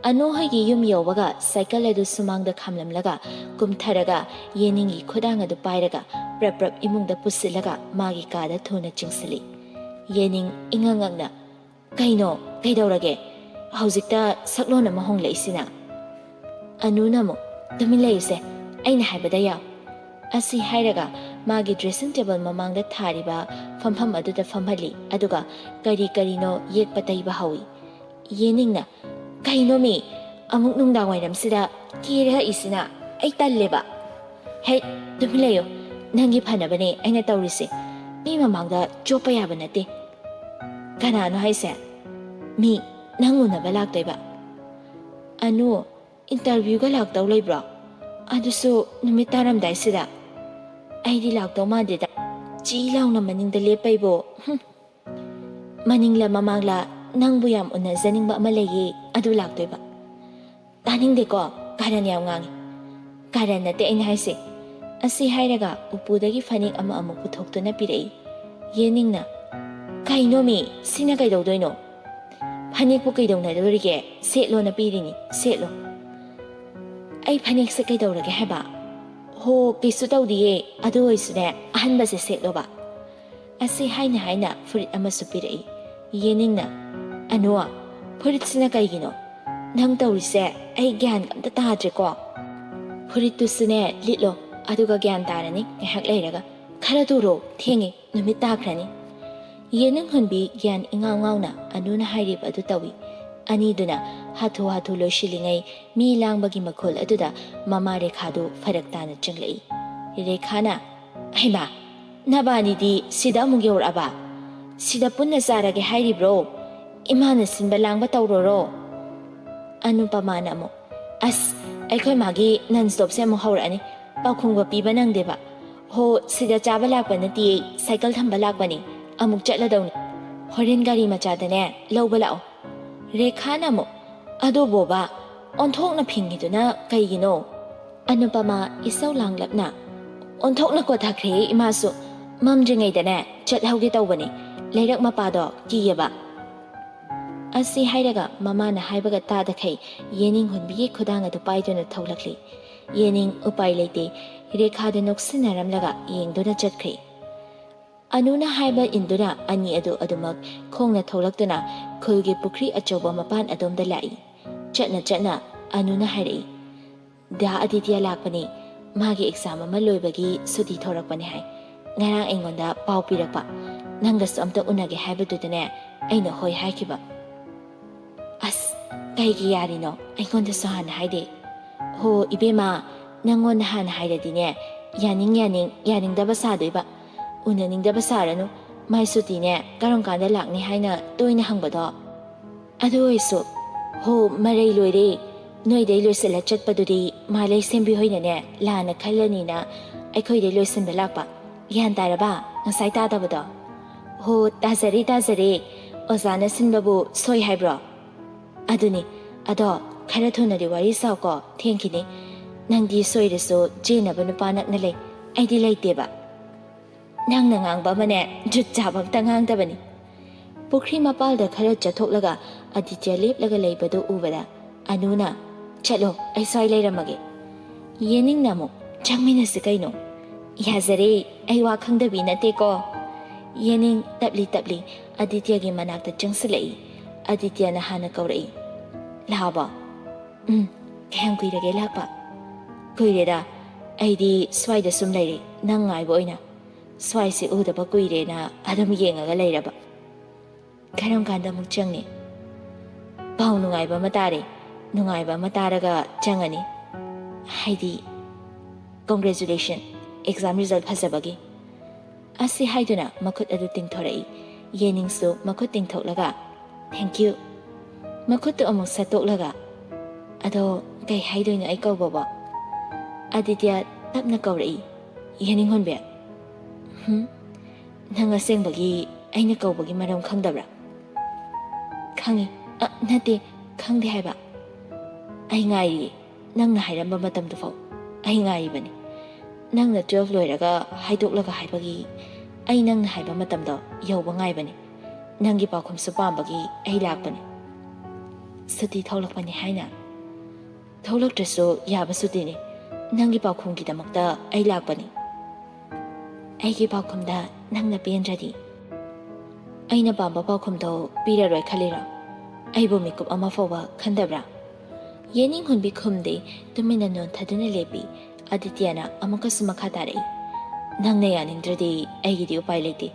ꯑꯅꯨ ꯍꯣꯏꯒꯤ ꯌꯨꯝ ꯌꯧꯕꯒ ꯁꯥꯏꯀꯜ ꯑꯗꯨ ꯁꯨꯃꯥꯡꯗ ꯈꯥꯝꯂꯝꯂꯒ ꯀꯨꯝꯊꯔꯒ ꯌꯦꯅꯤꯡꯒꯤ ꯈꯨꯗꯥꯡ ꯑꯗꯨ ꯄꯥꯏꯔꯒ ꯄ꯭ꯔꯞ ꯄ꯭ꯔꯞ ꯏꯃꯨꯡꯗ ꯄꯨꯁꯤꯜꯂꯒ ꯃꯥꯒꯤ ꯀꯥꯗ ꯊꯨꯅ ꯆꯤꯡꯁꯤꯜꯂꯤ꯫ ꯌꯦꯅꯤꯡ ꯏꯉꯛ ꯉꯛꯅ, "ꯀꯩꯅꯣ? ꯀꯩꯗꯧꯔꯒꯦ? ꯍꯧꯖꯤꯛꯇ ꯁꯛꯂꯣꯟ ꯑꯃ ꯍꯣꯡꯂꯛꯏꯁꯤꯅ?" ꯑꯅꯨꯅ ꯑꯃꯨꯛ, "ꯇꯨꯃꯤꯟ ꯂꯩꯌꯨꯁꯦ, ꯑꯩꯅ ꯍꯥꯏꯕꯗ ꯌꯥꯎ꯫" ꯑꯁꯤ ꯍꯥꯏꯔꯒ ꯃꯥꯒꯤ dressing table ꯃꯃꯥꯡꯗ ꯊꯥꯔꯤꯕ ꯐꯝꯐꯝ ꯑꯗꯨꯗ ꯐꯝꯍꯜꯂꯤ, ꯑꯗꯨꯒ ꯀꯔꯤ ꯀꯔꯤꯅꯣ ꯌꯦꯛꯄ ꯇꯩꯕ ꯍꯧꯏ꯫ ꯌꯦꯅꯤꯡꯅ, "ꯀꯩꯅꯣꯃꯤ, ꯑꯃꯨꯛ ꯅꯨꯡꯗꯥꯡ ꯋꯥꯏꯔꯝꯁꯤꯗ ꯀꯦꯔꯛꯏꯁꯤꯅ? ꯑꯩ ꯇꯜꯂꯦꯕ꯫" "ꯍꯦ, ꯇꯨꯃꯤꯟ ꯂꯩꯌꯨ, ꯅꯪꯒꯤ ꯐꯅꯕꯅꯦ ꯑꯩꯅ ꯇꯧꯔꯤꯁꯦ, ꯃꯤ ꯃꯃꯥꯡꯗ ꯆꯣꯞꯄ ꯌꯥꯕ ꯅꯠꯇꯦ꯫" "ꯀꯅꯥꯅꯣ ꯍꯥꯏꯁꯦ?" "ꯃꯤ ꯅꯪ ꯎꯅꯕ ꯂꯥꯛꯇꯣꯏꯕ꯫" "ꯑꯅꯨ, interviewꯒ ꯂꯥꯛꯇꯧ ꯂꯩꯕ꯭ꯔꯣ? ꯑꯗꯨꯁꯨ ꯅꯨꯃꯤꯠ ꯇꯥꯔꯝꯗꯥꯏꯁꯤꯗ?" "ꯑꯩꯗꯤ ꯂꯥꯛꯇꯧ ꯃꯥꯟꯗꯦꯗ, ꯆꯤ ꯂꯥꯎꯅ ꯃꯅꯤꯡꯗ ꯂꯦꯞꯄꯩꯕꯨ꯫ ꯍꯨꯝ꯫ ꯃꯅꯤꯡꯂ ꯃꯃꯥꯡꯂ ꯅꯪꯕꯨ ꯌꯥꯝ ꯎꯅꯖꯅꯤꯡꯕ ꯑꯃ ꯂꯩꯌꯦ, ꯑꯗꯨ ꯂꯥꯛꯇꯣꯏꯕ꯫" "ꯇꯥꯅꯤꯡꯗꯦꯀꯣ, ꯀꯥꯔꯟ ꯌꯥꯝ ꯉꯥꯡꯉꯤ꯫" "ꯀꯥꯔꯟ ꯅꯠꯇꯦ ꯑꯩꯅ ꯍꯥꯏꯁꯦ꯫" ꯑꯁꯤ ꯍꯥꯏꯔꯒ ꯎꯄꯨꯗꯒꯤ ꯐꯅꯦꯛ ꯑꯃ ꯑꯃꯨꯛ ꯄꯨꯊꯣꯛꯇꯨꯅ ꯄꯤꯔꯛꯏ꯫ ꯌꯦꯅꯤꯡꯅ, "ꯀꯩꯅꯣꯃꯤ, ꯁꯤꯅ ꯀꯩꯗꯧꯗꯣꯏꯅꯣ?" "ꯐꯅꯦꯛꯄꯨ ꯀꯩꯗꯧꯅꯗꯣꯔꯤꯒꯦ? ꯁꯦꯠꯂꯣꯅ ꯄꯤꯔꯤꯅꯤ, ꯁꯦꯠꯂꯣ꯫" "ꯑꯩ ꯐꯅꯦꯛꯁꯦ ꯀꯩꯗꯧꯔꯒꯦ ꯍꯥꯏꯕ?" "ꯍꯣ, ꯀꯩꯁꯨ ꯇꯧꯗꯤꯌꯦ, ꯑꯗꯨ ꯑꯣꯏꯁꯨꯅꯦ, ꯑꯍꯟꯕꯁꯦ ꯁꯦꯠꯂꯣꯕ꯫" ꯑꯁꯤ ꯍꯥꯏꯅ ꯍꯥꯏꯅ ꯐꯨꯔꯤꯠ ꯑꯃꯁꯨ ꯄꯤꯔꯛꯏ꯫ ꯌꯦꯅꯤꯡꯅ, "ꯑꯅꯨ, ꯐꯨꯔꯤꯠꯁꯤꯅ ꯀꯩꯒꯤꯅꯣ? ꯅꯪ ꯇꯧꯔꯤꯁꯦ ꯑꯩ ꯒ꯭ꯌꯥꯟ ꯑꯝꯇ ꯇꯥꯗ꯭ꯔꯦꯀꯣ꯫" "ꯐꯨꯔꯤꯠꯇꯨꯁꯨꯅꯦ ꯂꯤꯠꯂꯣ, ꯑꯗꯨꯒ ꯒ꯭ꯌꯥꯟ ꯇꯥꯔꯅꯤ ꯉꯥꯏꯍꯥꯛ ꯂꯩꯔꯒ꯫ ꯈꯔ ꯊꯨꯔꯣ, ꯊꯦꯡꯉꯦ, ꯅꯨꯃꯤꯠ ꯇꯥꯈ꯭ꯔꯅꯤ꯫" ꯌꯦꯅꯤꯡ ꯍꯨꯟꯕꯤ ꯒ꯭ꯌꯥꯟ ꯏꯉꯥꯎ ꯉꯥꯎꯅ ꯑꯅꯨꯅ ꯍꯥꯏꯔꯤꯕ ꯑꯗꯨ ꯇꯧꯏ꯫ ꯑꯅꯤꯗꯨꯅ ꯍꯥꯊꯨ ꯍꯥꯊꯨ ꯂꯣꯏꯁꯤꯜꯂꯤꯉꯩ ꯃꯤ ꯂꯥꯡꯕꯒꯤ ꯃꯈꯣꯜ ꯑꯗꯨꯗ ꯃꯃꯥ ꯔꯦꯈꯥꯗꯨ ꯐꯔꯛ ꯇꯥꯅ ꯆꯪꯂꯛꯏ꯫ ꯔꯦꯈꯥꯅ, "ꯍꯩꯃꯥ, ꯅꯕꯥꯅꯤꯗꯤ ꯁꯤꯗ ꯑꯃꯨꯛ ꯌꯧꯔꯛꯑꯕ? ꯁꯤꯗ ꯄꯨꯟꯅ ꯆꯥꯔꯒꯦ ꯍꯥꯏꯔꯤꯕ꯭ꯔꯣ? ꯏꯃꯥꯅ ꯁꯤꯟꯕ ꯂꯥꯡꯕ ꯇꯧꯔꯣꯔꯣ?" ꯑꯅꯨꯄꯃꯥꯅ ꯑꯃꯨꯛ, "ꯑꯁ, ꯑꯩꯈꯣꯏ ꯃꯥꯒꯤ ꯅꯟ ꯁ꯭ꯇꯣꯞꯁꯦ ꯑꯃꯨꯛ ꯍꯧꯔꯛꯑꯅꯤ꯫ ꯄꯥꯎꯈꯨꯝꯒ ꯄꯤꯕ ꯅꯪꯗꯦꯕ꯫ ꯍꯣ, ꯁꯤꯗ ꯆꯥꯕ ꯂꯥꯛꯄ ꯅꯠꯇꯤꯌꯦ, ꯁꯥꯏꯀꯜ ꯊꯝꯕ ꯂꯥꯛꯄꯅꯤ꯫ ꯑꯃꯨꯛ ꯆꯠꯂꯗꯧꯅꯤ꯫ ꯍꯣꯔꯦꯟ ꯒꯥꯔꯤ ꯃꯆꯥꯗꯅꯦ ꯂꯧꯕ ꯂꯥꯛꯑꯣ꯫" ꯔꯦꯈꯥꯅ ꯑꯃꯨꯛ, "ꯑꯗꯨꯕꯣꯕ, ꯑꯣꯟꯊꯣꯛꯅ ꯐꯤꯡꯉꯤꯗꯨꯅ ꯀꯩꯒꯤꯅꯣ?" ꯑꯅꯨꯄꯃꯥ ꯏꯁꯧ ꯂꯥꯡꯂꯞꯅ, "ꯑꯣꯟꯊꯣꯛꯅ ꯀꯣꯊꯈ꯭ꯔꯦ ꯏꯃꯥꯁꯨ꯫ ꯃꯝꯗ꯭ꯔꯤꯉꯩꯗꯅꯦ ꯆꯠꯍꯧꯒꯦ ꯇꯧꯕꯅꯤ꯫ ꯂꯩꯔꯛ ꯃꯄꯥꯗꯣ ꯀꯤꯌꯦꯕ꯫" ꯑꯁꯤ ꯍꯥꯏꯔꯒ ꯃꯃꯥꯅ ꯍꯥꯏꯕꯒ ꯇꯥꯗꯈꯩ ꯌꯦꯅꯤꯡ ꯍꯨꯟꯕꯤꯒꯤ ꯈꯨꯗꯥꯡ ꯑꯗꯨ ꯄꯥꯏꯗꯨꯅ ꯊꯣꯛꯂꯛꯂꯤ꯫ ꯌꯦꯅꯤꯡ ꯎꯄꯥꯏ ꯂꯩꯇꯦ, ꯔꯦꯈꯥꯗ ꯅꯣꯛꯁꯤꯟꯅꯔꯝꯂꯒ ꯌꯦꯡꯗꯨꯅ ꯆꯠꯈ꯭ꯔꯦ꯫ ꯑꯅꯨꯅ ꯍꯥꯏꯕ ꯏꯟꯗꯨꯅ ꯑꯅꯤ ꯑꯗꯨ ꯑꯗꯨꯃꯛ ꯈꯣꯡꯅ ꯊꯣꯛꯂꯛꯇꯨꯅ ꯈꯨꯜꯒꯤ ꯄꯨꯈ꯭ꯔꯤ ꯑꯆꯧꯕ ꯃꯄꯥꯟ ꯑꯗꯣꯝꯗ ꯂꯥꯛꯏ꯫ ꯆꯠꯅ ꯆꯠꯅ ꯑꯅꯨꯅ ꯍꯥꯏꯔꯛꯏ, "ꯗꯥ ꯑꯗꯤꯇ꯭ꯌ ꯂꯥꯛꯄꯅꯤ꯫ ꯃꯥꯒꯤ ꯑꯦꯛꯖꯥꯝ ꯑꯃ ꯂꯣꯏꯕꯒꯤ ꯁꯨꯇꯤ ꯊꯣꯔꯛꯄꯅꯤ ꯍꯥꯏ꯫ ꯉꯔꯥꯡ ꯑꯩꯉꯣꯟꯗ ꯄꯥꯎ ꯄꯤꯔꯛꯄ꯫ ꯅꯪꯒꯁꯨ ꯑꯝꯇ ꯎꯅꯒꯦ ꯍꯥꯏꯕꯗꯨꯗꯅꯦ ꯑꯩꯅ ꯍꯣꯏ ꯍꯥꯏꯈꯤꯕ꯫" "ꯑꯁ, ꯀꯩꯒꯤ ꯌꯥꯔꯤꯅꯣ? ꯑꯩꯉꯣꯟꯗꯁꯨ ꯍꯥꯟꯅ ꯍꯥꯏꯗꯦ꯫" "ꯍꯣ ꯏꯕꯦꯝꯃ, ꯅꯪꯉꯣꯟꯗ ꯍꯥꯟꯅ ꯍꯥꯏꯔꯗꯤꯅꯦ, ꯌꯥꯅꯤꯡ ꯌꯥꯅꯤꯡ, ꯌꯥꯅꯤꯡꯗꯕ ꯁꯥꯗꯣꯏꯕ꯫ ꯎꯅꯅꯤꯡꯗꯕ ꯁꯥꯔꯅꯨ꯫ ꯃꯥꯏ ꯁꯨꯇꯤꯅꯦ ꯀꯔꯝ ꯀꯥꯟꯗ ꯂꯥꯛꯅꯤ ꯍꯥꯏꯅ ꯇꯣꯏꯅ ꯍꯪꯕꯗꯣ꯫ ꯑꯗꯨ ꯑꯣꯏꯁꯨ, ꯍꯣ, ꯃꯔꯩ ꯂꯣꯏꯔꯦ꯫ ꯅꯣꯏꯗꯩ ꯂꯣꯏꯁꯤꯜꯂ ꯆꯠꯄꯗꯨꯗꯤ ꯃꯥꯂꯩ ꯁꯦꯝꯕꯤ ꯍꯣꯏꯅꯅꯦ ꯂꯥꯟꯅ ꯈꯜꯂꯅꯤꯅ ꯑꯩꯈꯣꯏꯗꯩ ꯂꯣꯏꯁꯤꯟꯕ ꯂꯥꯛꯄ꯫ ꯒ꯭ꯌꯥꯟ ꯇꯥꯔꯕ? ꯉꯁꯥꯏ ꯇꯥꯗꯕꯗꯣ?" "ꯍꯣ, ꯇꯥꯖꯔꯦ, ꯇꯥꯖꯔꯦ꯫ ꯑꯣꯖꯥꯅ ꯁꯤꯟꯕꯕꯨ ꯁꯣꯏ ꯍꯥꯏꯕ꯭ꯔꯣ?" "ꯑꯗꯨꯅꯤ꯫ ꯑꯗꯣ ꯈꯔ ꯊꯨꯅꯗꯤ ꯋꯥꯔꯤ ꯁꯥꯎꯀꯣ, ꯊꯦꯡꯈꯤꯅꯤ꯫ ꯅꯪꯗꯤ ꯁꯣꯏꯔꯁꯨ ꯆꯦꯟꯅꯕ ꯅꯨꯄꯥ ꯅꯛꯅ ꯂꯩ, ꯑꯩꯗꯤ ꯂꯩꯇꯦꯕ꯫" "ꯅꯪꯅ ꯉꯥꯡꯕ ꯑꯃꯅꯦ, ꯖꯨꯠ ꯆꯥꯕ ꯑꯝꯇ ꯉꯥꯡꯗꯕꯅꯤ꯫" ꯄꯨꯈ꯭ꯔꯤ ꯃꯄꯥꯜꯗ ꯈꯔ ꯆꯠꯊꯣꯛꯂꯒ ꯑꯗꯤꯇ꯭ꯌ ꯂꯦꯞꯂꯒ ꯂꯩꯕꯗꯨ ꯎꯕꯗ ꯑꯅꯨꯅ, ꯆꯠꯂꯣ, ꯑꯩ ꯁ꯭ꯋꯥꯏ ꯂꯩꯔꯝꯃꯒꯦ꯫ ꯌꯦꯅꯤꯡꯅ ꯑꯃꯨꯛ, ꯆꯪꯃꯤꯟꯅꯁꯤ ꯀꯩꯅꯣ꯫ ꯌꯥꯖꯔꯦ, ꯑꯩ ꯋꯥ ꯈꯪꯗꯕꯤ ꯅꯠꯇꯦꯀꯣ꯫ ꯌꯦꯅꯤꯡ ꯇꯞꯂꯤ ꯇꯞꯂꯤ ꯑꯗꯤꯇ꯭ꯌꯒꯤ ꯃꯅꯥꯛꯇ ꯆꯪꯁꯤꯜꯂꯛꯏ꯫ ꯑꯗꯤꯇ꯭ꯌꯅ ꯍꯥꯟꯅ ꯀꯧꯔꯛꯏ, "ꯂꯥꯛꯑꯕꯣ?" "ꯎꯝ, ꯀꯌꯥꯝ ꯀꯨꯏꯔꯒꯦ ꯂꯥꯛꯄ?" "ꯀꯨꯏꯔꯦꯗ, ꯑꯩꯗꯤ ꯁ꯭ꯋꯥꯏꯗ ꯁꯨꯝ ꯂꯩꯔꯦ, ꯅꯪ ꯉꯥꯏꯕ ꯑꯣꯏꯅ꯫ ꯁ꯭ꯋꯥꯏꯁꯦ ꯎꯗꯕ ꯀꯨꯏꯔꯦꯅ ꯑꯗꯨꯝ ꯌꯦꯡꯉꯒ ꯂꯩꯔꯕ꯫ ꯀꯔꯝ ꯀꯥꯟꯗ ꯑꯃꯨꯛ ꯆꯪꯅꯤ?" "ꯄꯥꯎ ꯅꯨꯡꯉꯥꯏꯕ ꯑꯃ ꯇꯥꯔꯦ꯫ ꯅꯨꯡꯉꯥꯏꯕ ꯑꯃ ꯇꯥꯔꯒ ꯆꯪꯉꯅꯤ꯫ ꯍꯥꯏꯗꯤ, congratulation, exam result ꯐꯖꯕꯒꯤ꯫" ꯑꯁꯤ ꯍꯥꯏꯗꯨꯅ ꯃꯈꯨꯠ ꯑꯗꯨ ꯇꯤꯡꯊꯣꯔꯛꯏ꯫ ꯌꯦꯅꯤꯡꯁꯨ ꯃꯈꯨꯠ ꯇꯤꯡꯊꯣꯛꯂꯒ, "Thank you꯫" ꯃꯈꯨꯠꯇꯨ ꯑꯃꯨꯛ ꯁꯠꯇꯣꯛꯂꯒ, "ꯑꯗꯣ ꯀꯩ ꯍꯥꯏꯗꯣꯏꯅꯣ ꯑꯩ ꯀꯧꯕꯕꯣ?" ꯑꯗꯤꯇ꯭ꯌ ꯇꯞꯅ ꯀꯧꯔꯛꯏ, "ꯌꯦꯅꯤꯡꯍꯨꯟꯕꯤ꯫" "ꯍꯨꯝ? ꯅꯪ ꯑꯁꯦꯡꯕꯒꯤ ꯑꯩꯅ ꯀꯧꯕꯒꯤ ꯃꯔꯝ ꯈꯪꯗꯕ꯭ꯔꯥ?" "ꯈꯪꯉꯤ꯫ ꯑ, ꯅꯠꯇꯦ, ꯈꯪꯗꯦ ꯍꯥꯏꯕ꯫ ꯑꯩ ꯉꯥꯏꯔꯤꯌꯦ, ꯅꯪꯅ ꯍꯥꯏꯔꯝꯕ ꯃꯇꯝꯗꯨꯐꯥꯎ ꯑꯩ ꯉꯥꯏꯔꯤꯕꯅꯤ꯫ ꯅꯪꯅ twelve ꯂꯣꯏꯔꯒ ꯍꯥꯏꯗꯣꯛꯂꯒ ꯍꯥꯏꯕꯒꯤ ꯑꯩ ꯅꯪꯅ ꯍꯥꯏꯕ ꯃꯇꯝꯗꯣ ꯌꯧꯕ ꯉꯥꯏꯕꯅꯤ꯫ ꯅꯪꯒꯤ ꯄꯥꯎꯈꯨꯝꯁꯨ ꯄꯥꯝꯕꯒꯤ ꯑꯩ ꯂꯥꯛꯄꯅꯤ꯫" "ꯁꯨꯇꯤ ꯊꯣꯛꯂꯛꯄꯅꯤ ꯍꯥꯏꯅ?" "ꯊꯣꯛꯂꯛꯇ꯭ꯔꯁꯨ ꯌꯥꯕ ꯁꯨꯇꯤꯅꯤ꯫ ꯅꯪꯒꯤ ꯄꯥꯎꯈꯨꯝꯒꯤꯗꯃꯛꯇ ꯑꯩ ꯂꯥꯛꯄꯅꯤ꯫" "ꯑꯩꯒꯤ ꯄꯥꯎꯈꯨꯝꯗ ꯅꯪꯅ ꯄꯦꯟꯗ꯭ꯔꯗꯤ?" "ꯑꯩꯅ ꯄꯥꯝꯕ ꯄꯥꯎꯈꯨꯝꯗꯣ ꯄꯤꯔꯔꯣꯏ ꯈꯜꯂꯤꯔꯣ? ꯑꯩꯕꯨ ꯃꯤꯀꯨꯞ ꯑꯃ ꯐꯥꯎꯕ ꯈꯟꯗꯕ꯭ꯔꯥ?" ꯌꯦꯅꯤꯡ ꯍꯨꯟꯕꯤ ꯈꯨꯝꯗꯦ, ꯇꯨꯃꯤꯟꯅ ꯅꯣꯟꯊꯗꯨꯅ ꯂꯦꯞꯄꯤ꯫ ꯑꯗꯤꯇ꯭ꯌꯅ ꯑꯃꯨꯛꯀꯁꯨ ꯃꯈꯥ ꯇꯥꯔꯛꯏ, "ꯅꯪꯅ ꯌꯥꯅꯤꯡꯗ꯭ꯔꯗꯤ ꯑꯩꯒꯤꯗꯤ ꯎꯄꯥꯏ ꯂꯩꯇꯦ꯫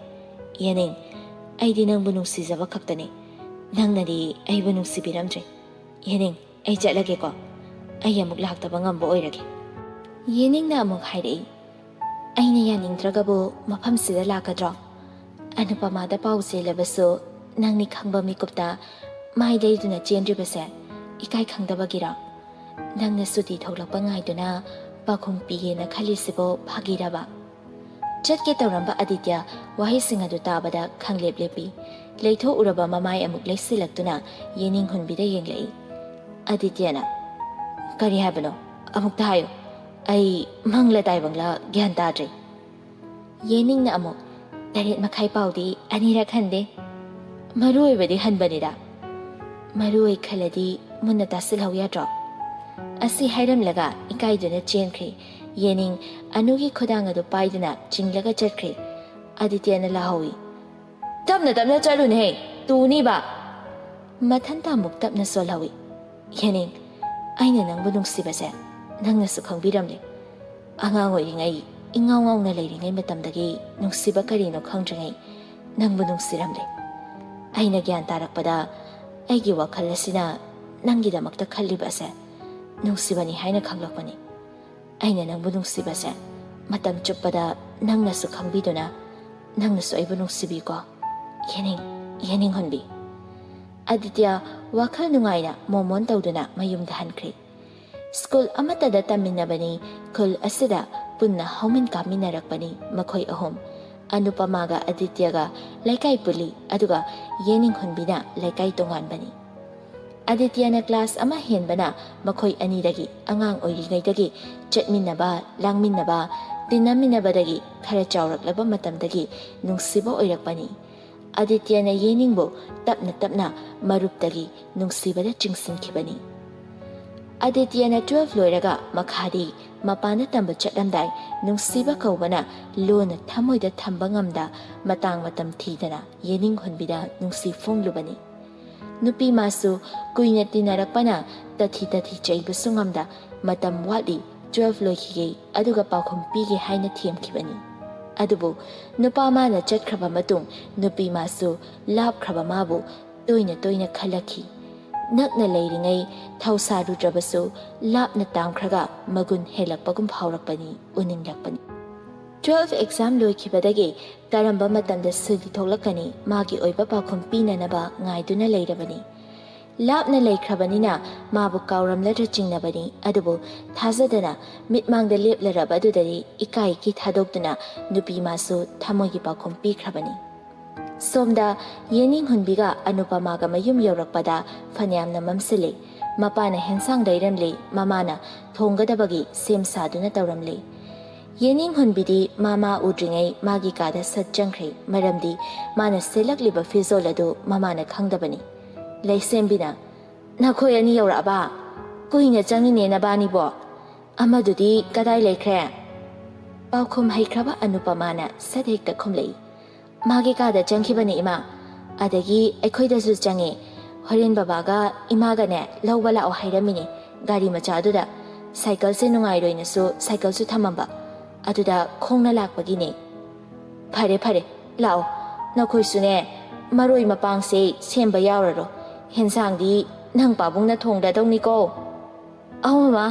ꯌꯦꯅꯤꯡ, ꯑꯩꯗꯤ ꯅꯪꯕꯨ ꯅꯨꯡꯁꯤꯖꯕ ꯈꯛꯇꯅꯤ꯫ ꯅꯪꯅꯗꯤ ꯑꯩꯕꯨ ꯅꯨꯡꯁꯤꯕꯤꯔꯝꯗ꯭ꯔꯦ꯫ ꯌꯦꯅꯤꯡ, ꯑꯩ ꯆꯠꯂꯒꯦꯀꯣ꯫ ꯑꯩ ꯑꯃꯨꯛ ꯂꯥꯛꯇꯕ ꯉꯝꯕ ꯑꯣꯏꯔꯒꯦ꯫" ꯌꯦꯅꯤꯡꯅ ꯑꯃꯨꯛ ꯍꯥꯏꯔꯛꯏ, "ꯑꯩꯅ ꯌꯥꯅꯤꯡꯗ꯭ꯔꯒꯕꯨ ꯃꯐꯝꯁꯤꯗ ꯂꯥꯛꯀꯗ꯭ꯔꯣ? ꯑꯅꯨꯄꯃꯥꯗ ꯄꯥꯎ ꯆꯦꯜꯂꯕꯁꯨ ꯅꯪꯅꯤ ꯈꯪꯕ ꯃꯤꯀꯨꯞꯇ ꯃꯥꯏ ꯂꯩꯗꯨꯅ ꯆꯦꯟꯗ꯭ꯔꯤꯕꯁꯦ ꯏꯀꯥꯏ ꯈꯪꯗꯕꯒꯤꯔꯣ? ꯅꯪꯅ ꯁꯨꯇꯤ ꯊꯣꯛꯂꯛꯄ ꯉꯥꯏꯗꯨꯅ ꯄꯥꯎꯈꯨꯝ ꯄꯤꯒꯦꯅ ꯈꯜꯂꯤꯁꯤꯕꯨ ꯐꯥꯒꯤꯔꯕ?" ꯆꯠꯀꯦ ꯇꯧꯔꯝꯕ ꯑꯗꯤꯇ꯭ꯌ ꯋꯥꯍꯩꯁꯤꯡ ꯑꯗꯨ ꯇꯥꯕꯗ ꯈꯪꯂꯦꯞ ꯂꯦꯞꯄꯤ꯫ ꯂꯩꯊꯣꯛꯎꯔꯕ ꯃꯃꯥꯏ ꯑꯃꯨꯛ ꯂꯩꯁꯤꯜꯂꯛꯇꯨꯅ ꯌꯦꯅꯤꯡ ꯍꯨꯟꯕꯤꯗ ꯌꯦꯡꯂꯛꯏ꯫ ꯑꯗꯤꯇ꯭ꯌꯅ, "ꯀꯔꯤ ꯍꯥꯏꯕꯅꯣ? ꯑꯃꯨꯛꯇ ꯍꯥꯏꯌꯨ꯫ ꯑꯩ ꯃꯪꯂ ꯇꯥꯏꯕꯪꯂ ꯒ꯭ꯌꯥꯟ ꯇꯥꯗ꯭ꯔꯦ꯫" ꯌꯦꯅꯤꯡꯅ ꯑꯃꯨꯛ, "ꯇꯔꯦꯠ ꯃꯈꯥꯏ ꯄꯥꯎꯗꯤ ꯑꯅꯤꯔꯛ ꯍꯟꯗꯦ꯫ ꯃꯔꯨ ꯑꯣꯏꯕꯗꯤ ꯍꯟꯕꯅꯤꯗ꯫ ꯃꯔꯨ ꯑꯣꯏ ꯈꯜꯂꯗꯤ ꯃꯨꯟꯅ ꯇꯥꯁꯤꯜꯍꯧ ꯌꯥꯗ꯭ꯔꯣ?" ꯑꯁꯤ ꯍꯥꯏꯔꯝꯂꯒ ꯏꯀꯥꯏꯗꯨꯅ ꯆꯦꯟꯈ꯭ꯔꯦ꯫ ꯌꯦꯅꯤꯡ ꯑꯅꯨꯒꯤ ꯈꯨꯗꯥꯡ ꯑꯗꯨ ꯄꯥꯏꯗꯨꯅ ꯆꯤꯡꯂꯒ ꯆꯠꯈ꯭ꯔꯦ꯫ ꯑꯗꯤꯇ꯭ꯌꯅ ꯂꯥꯍꯧꯏ, "ꯇꯞꯅ ꯇꯞꯅ ꯆꯠꯂꯨꯅꯦꯍꯦ, ꯇꯨꯅꯤꯕ!" ꯃꯊꯟꯇ ꯑꯃꯨꯛ ꯇꯞꯅ ꯆꯣꯜꯍꯧꯏ꯫ "ꯌꯦꯅꯤꯡ, ꯑꯩꯅ ꯅꯪꯕꯨ ꯅꯨꯡꯁꯤꯕꯁꯦ ꯅꯪꯅꯁꯨ ꯈꯪꯕꯤꯔꯝꯂꯦ꯫ ꯑꯉꯥꯡ ꯑꯣꯏꯔꯤꯉꯩ, ꯏꯉꯥꯎ ꯉꯥꯎꯅ ꯂꯩꯔꯤꯉꯩ ꯃꯇꯝꯗꯒꯤ ꯅꯨꯡꯁꯤꯕ ꯀꯔꯤꯅꯣ ꯈꯪꯗ꯭ꯔꯤꯉꯩ ꯅꯪꯕꯨ ꯅꯨꯡꯁꯤꯔꯝꯂꯦ꯫ ꯑꯩꯅ ꯒ꯭ꯌꯥꯟ ꯇꯥꯔꯛꯄꯗ ꯑꯩꯒꯤ ꯋꯥꯈꯜ ꯑꯁꯤꯅ ꯅꯪꯒꯤꯗꯃꯛꯇ ꯈꯜꯂꯤꯕ ꯑꯁꯦ ꯅꯨꯡꯁꯤꯕꯅꯤ ꯍꯥꯏꯅ ꯈꯪꯂꯛꯄꯅꯤ꯫ ꯑꯩꯅ ꯅꯪꯕꯨ ꯅꯨꯡꯁꯤꯕꯁꯦ ꯃꯇꯝ ꯆꯨꯞꯄꯗ ꯅꯪꯅꯁꯨ ꯈꯪꯕꯤꯗꯨꯅ ꯅꯪꯅꯁꯨ ꯑꯩꯕꯨ ꯅꯨꯡꯁꯤꯕꯤꯀꯣ, ꯌꯦꯅꯤꯡ, ꯌꯦꯅꯤꯡ ꯍꯨꯟꯕꯤ꯫" ꯑꯗꯤꯇ꯭ꯌ ꯋꯥꯈꯜ ꯅꯨꯡꯉꯥꯏꯅ ꯃꯣꯃꯣꯟ ꯇꯧꯗꯨꯅ ꯃꯌꯨꯝꯗ ꯍꯟꯈ꯭ꯔꯦ꯫ ꯁ꯭ꯀꯨꯜ ꯑꯃꯠꯇꯗ ꯇꯝꯃꯤꯟꯅꯕꯅꯤ, ꯈꯨꯜ ꯑꯁꯤꯗ ꯄꯨꯟꯅ ꯍꯧꯃꯤꯟ ꯀꯥꯃꯤꯟꯅꯔꯛꯄꯅꯤ ꯃꯈꯣꯏ ꯑꯍꯨꯝ꯫ ꯑꯅꯨꯄꯃꯥꯒ ꯑꯗꯤꯇ꯭ꯌꯒ ꯂꯩꯀꯥꯏ ꯄꯨꯜꯂꯤ, ꯑꯗꯨꯒ ꯌꯦꯅꯤꯡ ꯍꯨꯟꯕꯤꯅ ꯂꯩꯀꯥꯏ ꯇꯣꯉꯥꯟꯕꯅꯤ꯫ ꯑꯗꯤꯇ꯭ꯌꯅ ꯀ꯭ꯂꯥꯁ ꯑꯃ ꯍꯦꯟꯕꯅ ꯃꯈꯣꯏ ꯑꯅꯤꯗꯒꯤ ꯑꯉꯥꯡ ꯑꯣꯏꯔꯤꯉꯩꯗꯒꯤ ꯆꯠꯃꯤꯟꯅꯕ, ꯂꯥꯡꯃꯤꯟꯅꯕ, ꯇꯤꯟꯅꯃꯤꯟꯅꯕꯗꯒꯤ ꯈꯔ ꯆꯥꯎꯔꯛꯂꯕ ꯃꯇꯝꯗꯒꯤ ꯅꯨꯡꯁꯤꯕ ꯑꯣꯏꯔꯛꯄꯅꯤ꯫ ꯑꯗꯤꯇ꯭ꯌꯅ ꯌꯦꯅꯤꯡꯕꯨ ꯇꯞꯅ ꯇꯞꯅ ꯃꯔꯨꯞꯇꯒꯤ ꯅꯨꯡꯁꯤꯕꯗ ꯆꯤꯡꯁꯤꯟꯈꯤꯕꯅꯤ꯫ ꯑꯗꯤꯇ꯭ꯌꯅ ꯇꯨꯋꯦꯜꯐ ꯂꯣꯏꯔꯒ ꯃꯈꯥꯗꯤ ꯃꯄꯥꯟꯗ ꯇꯝꯕ ꯆꯠꯂꯝꯗꯥꯏ ꯅꯨꯡꯁꯤꯕ ꯀꯧꯕꯅ ꯂꯣꯟꯅ ꯊꯃꯣꯏꯗ ꯊꯝꯕ ꯉꯝꯗ ꯃꯇꯥꯡ ꯃꯇꯝ ꯊꯤꯗꯅ ꯌꯦꯅꯤꯡ ꯍꯨꯟꯕꯤꯗ ꯅꯨꯡꯁꯤ ꯐꯣꯡꯂꯨꯕꯅꯤ꯫ ꯅꯨꯄꯤ ꯃꯥꯁꯨ ꯀꯨꯏꯅ ꯇꯤꯟꯅꯔꯛꯄꯅ ꯇꯊꯤ ꯇꯊꯤ ꯆꯩꯕꯁꯨ ꯉꯝꯗ ꯃꯇꯝ ꯋꯥꯠꯂꯤ, ꯇꯨꯋꯦꯜꯐ ꯂꯣꯏꯈꯤꯒꯦ, ꯑꯗꯨꯒ ꯄꯥꯎꯈꯨꯝ ꯄꯤꯒꯦ ꯍꯥꯏꯅ ꯊꯦꯝꯈꯤꯕꯅꯤ꯫ ꯑꯗꯨꯕꯨ ꯅꯨꯄꯥ ꯃꯥꯅ ꯆꯠꯈ꯭ꯔꯕ ꯃꯇꯨꯡ ꯅꯨꯄꯤ ꯃꯥꯁꯨ ꯂꯥꯞꯈ꯭ꯔꯕ ꯃꯥꯕꯨ ꯇꯣꯏꯅ ꯇꯣꯏꯅ ꯈꯜꯂꯛꯈꯤ꯫ ꯅꯛꯅ ꯂꯩꯔꯤꯉꯩ ꯊꯧꯁꯥꯔꯨꯗ꯭ꯔꯕꯁꯨ ꯂꯥꯞꯅ ꯇꯥꯝꯈ꯭ꯔꯒ ꯃꯒꯨꯟ ꯍꯦꯜꯂꯛꯄꯒꯨꯝ ꯐꯥꯎꯔꯛꯄꯅꯤ, ꯎꯅꯤꯡꯂꯛꯄꯅꯤ꯫ ꯇꯨꯋꯦꯜꯐ ꯑꯦꯛꯖꯥꯝ ꯂꯣꯏꯈꯤꯕꯗꯒꯤ ꯀꯔꯝꯕ ꯃꯇꯝꯗ ꯁꯨꯇꯤ ꯊꯣꯛꯂꯛꯀꯅꯤ, ꯃꯥꯒꯤ ꯑꯣꯏꯕ ꯄꯥꯎꯈꯨꯝ ꯄꯤꯅꯅꯕ ꯉꯥꯏꯗꯨꯅ ꯂꯩꯔꯕꯅꯤ꯫ ꯂꯥꯞꯅ ꯂꯩꯈ꯭ꯔꯕꯅꯤꯅ ꯃꯥꯕꯨ ꯀꯥꯎꯔꯝꯂꯗ꯭ꯔ ꯆꯤꯡꯅꯕꯅꯤ꯫ ꯑꯗꯨꯕꯨ ꯊꯥꯖꯗꯅ ꯃꯤꯠꯃꯥꯡꯗ ꯂꯦꯞꯂꯔꯕ ꯑꯗꯨꯗꯗꯤ ꯏꯀꯥꯏ ꯏꯀꯤ ꯊꯥꯗꯣꯛꯇꯨꯅ ꯅꯨꯄꯤ ꯃꯥꯁꯨ ꯊꯃꯣꯏꯒꯤ ꯄꯥꯎꯈꯨꯝ ꯄꯤꯈ꯭ꯔꯕꯅꯤ꯫ ꯁꯣꯝꯗ ꯌꯦꯅꯤꯡ ꯍꯨꯟꯕꯤꯒ ꯑꯅꯨꯄꯃꯥꯒ ꯃꯌꯨꯝ ꯌꯧꯔꯛꯄꯗ ꯐꯅꯌꯥꯝꯅ ꯃꯝꯁꯤꯜꯂꯤ꯫ ꯃꯄꯥꯅ ꯍꯦꯟꯁꯥꯡ ꯂꯩꯔꯝꯂꯤ, ꯃꯃꯥꯅ ꯊꯣꯡꯒꯗꯕꯒꯤ ꯁꯦꯝ ꯁꯥꯗꯨꯅ ꯇꯧꯔꯝꯂꯤ꯫ ꯌꯦꯅꯤꯡ ꯍꯨꯟꯕꯤꯗꯤ ꯃꯃꯥ ꯎꯗ꯭ꯔꯤꯉꯩ ꯃꯥꯒꯤ ꯀꯥꯗ ꯁꯠ ꯆꯪꯈ꯭ꯔꯦ, ꯃꯔꯝꯗꯤ ꯃꯥꯅ ꯁꯦꯠꯂꯛꯂꯤꯕ ꯐꯤꯖꯣꯜ ꯑꯗꯨ ꯃꯃꯥꯅ ꯈꯪꯗꯕꯅꯤ꯫ ꯂꯩꯁꯦꯝꯕꯤꯅ, "ꯅꯈꯣꯏ ꯑꯅꯤ ꯌꯧꯔꯛꯑꯕ? ꯀꯨꯏꯅ ꯆꯪꯉꯤꯅꯦ ꯅꯕꯥꯅꯤꯕꯣ꯫ ꯑꯃꯗꯨꯗꯤ ꯀꯗꯥꯏ ꯂꯩꯈ꯭ꯔꯦ?" ꯄꯥꯎꯈꯨꯝ ꯍꯩꯈ꯭ꯔꯕ ꯑꯅꯨꯄꯃꯥꯅ ꯁꯠ ꯍꯦꯛꯇ ꯈꯨꯝꯂꯛꯏ꯫ "ꯃꯥꯒꯤ ꯀꯥꯗ ꯆꯪꯈꯤꯕꯅꯤ ꯏꯃꯥ꯫ ꯑꯗꯒꯤ ꯑꯩꯈꯣꯏꯗꯁꯨ ꯆꯪꯉꯦ꯫ ꯍꯣꯔꯦꯟ ꯕꯕꯥꯒ ꯏꯃꯥꯒꯅꯦ ꯂꯧꯕ ꯂꯥꯛꯑꯣ ꯍꯥꯏꯔꯝꯃꯤꯅꯦ ꯒꯥꯔꯤ ꯃꯆꯥꯗꯨꯗ꯫ ꯁꯥꯏꯀꯜꯁꯦ ꯅꯨꯡꯉꯥꯏꯔꯣꯏꯅꯁꯨ ꯁꯥꯏꯀꯜꯁꯨ ꯊꯝꯃꯝꯕ꯫ ꯑꯗꯨꯗ ꯈꯣꯡꯅ ꯂꯥꯛꯄꯒꯤꯅꯦ꯫" "ꯐꯔꯦ ꯐꯔꯦ, ꯂꯥꯛꯑꯣ꯫ ꯅꯈꯣꯏꯁꯨꯅꯦ ꯃꯔꯣꯏ ꯃꯄꯥꯡꯁꯦ ꯁꯦꯝꯕ ꯌꯥꯎꯔꯔꯣ꯫ ꯍꯦꯟꯁꯥꯡꯗꯤ ꯅꯪ ꯄꯥꯕꯨꯡꯅ ꯊꯣꯡꯗꯗꯧꯅꯤꯀꯣ꯫" "ꯑꯧ ꯃꯃꯥ,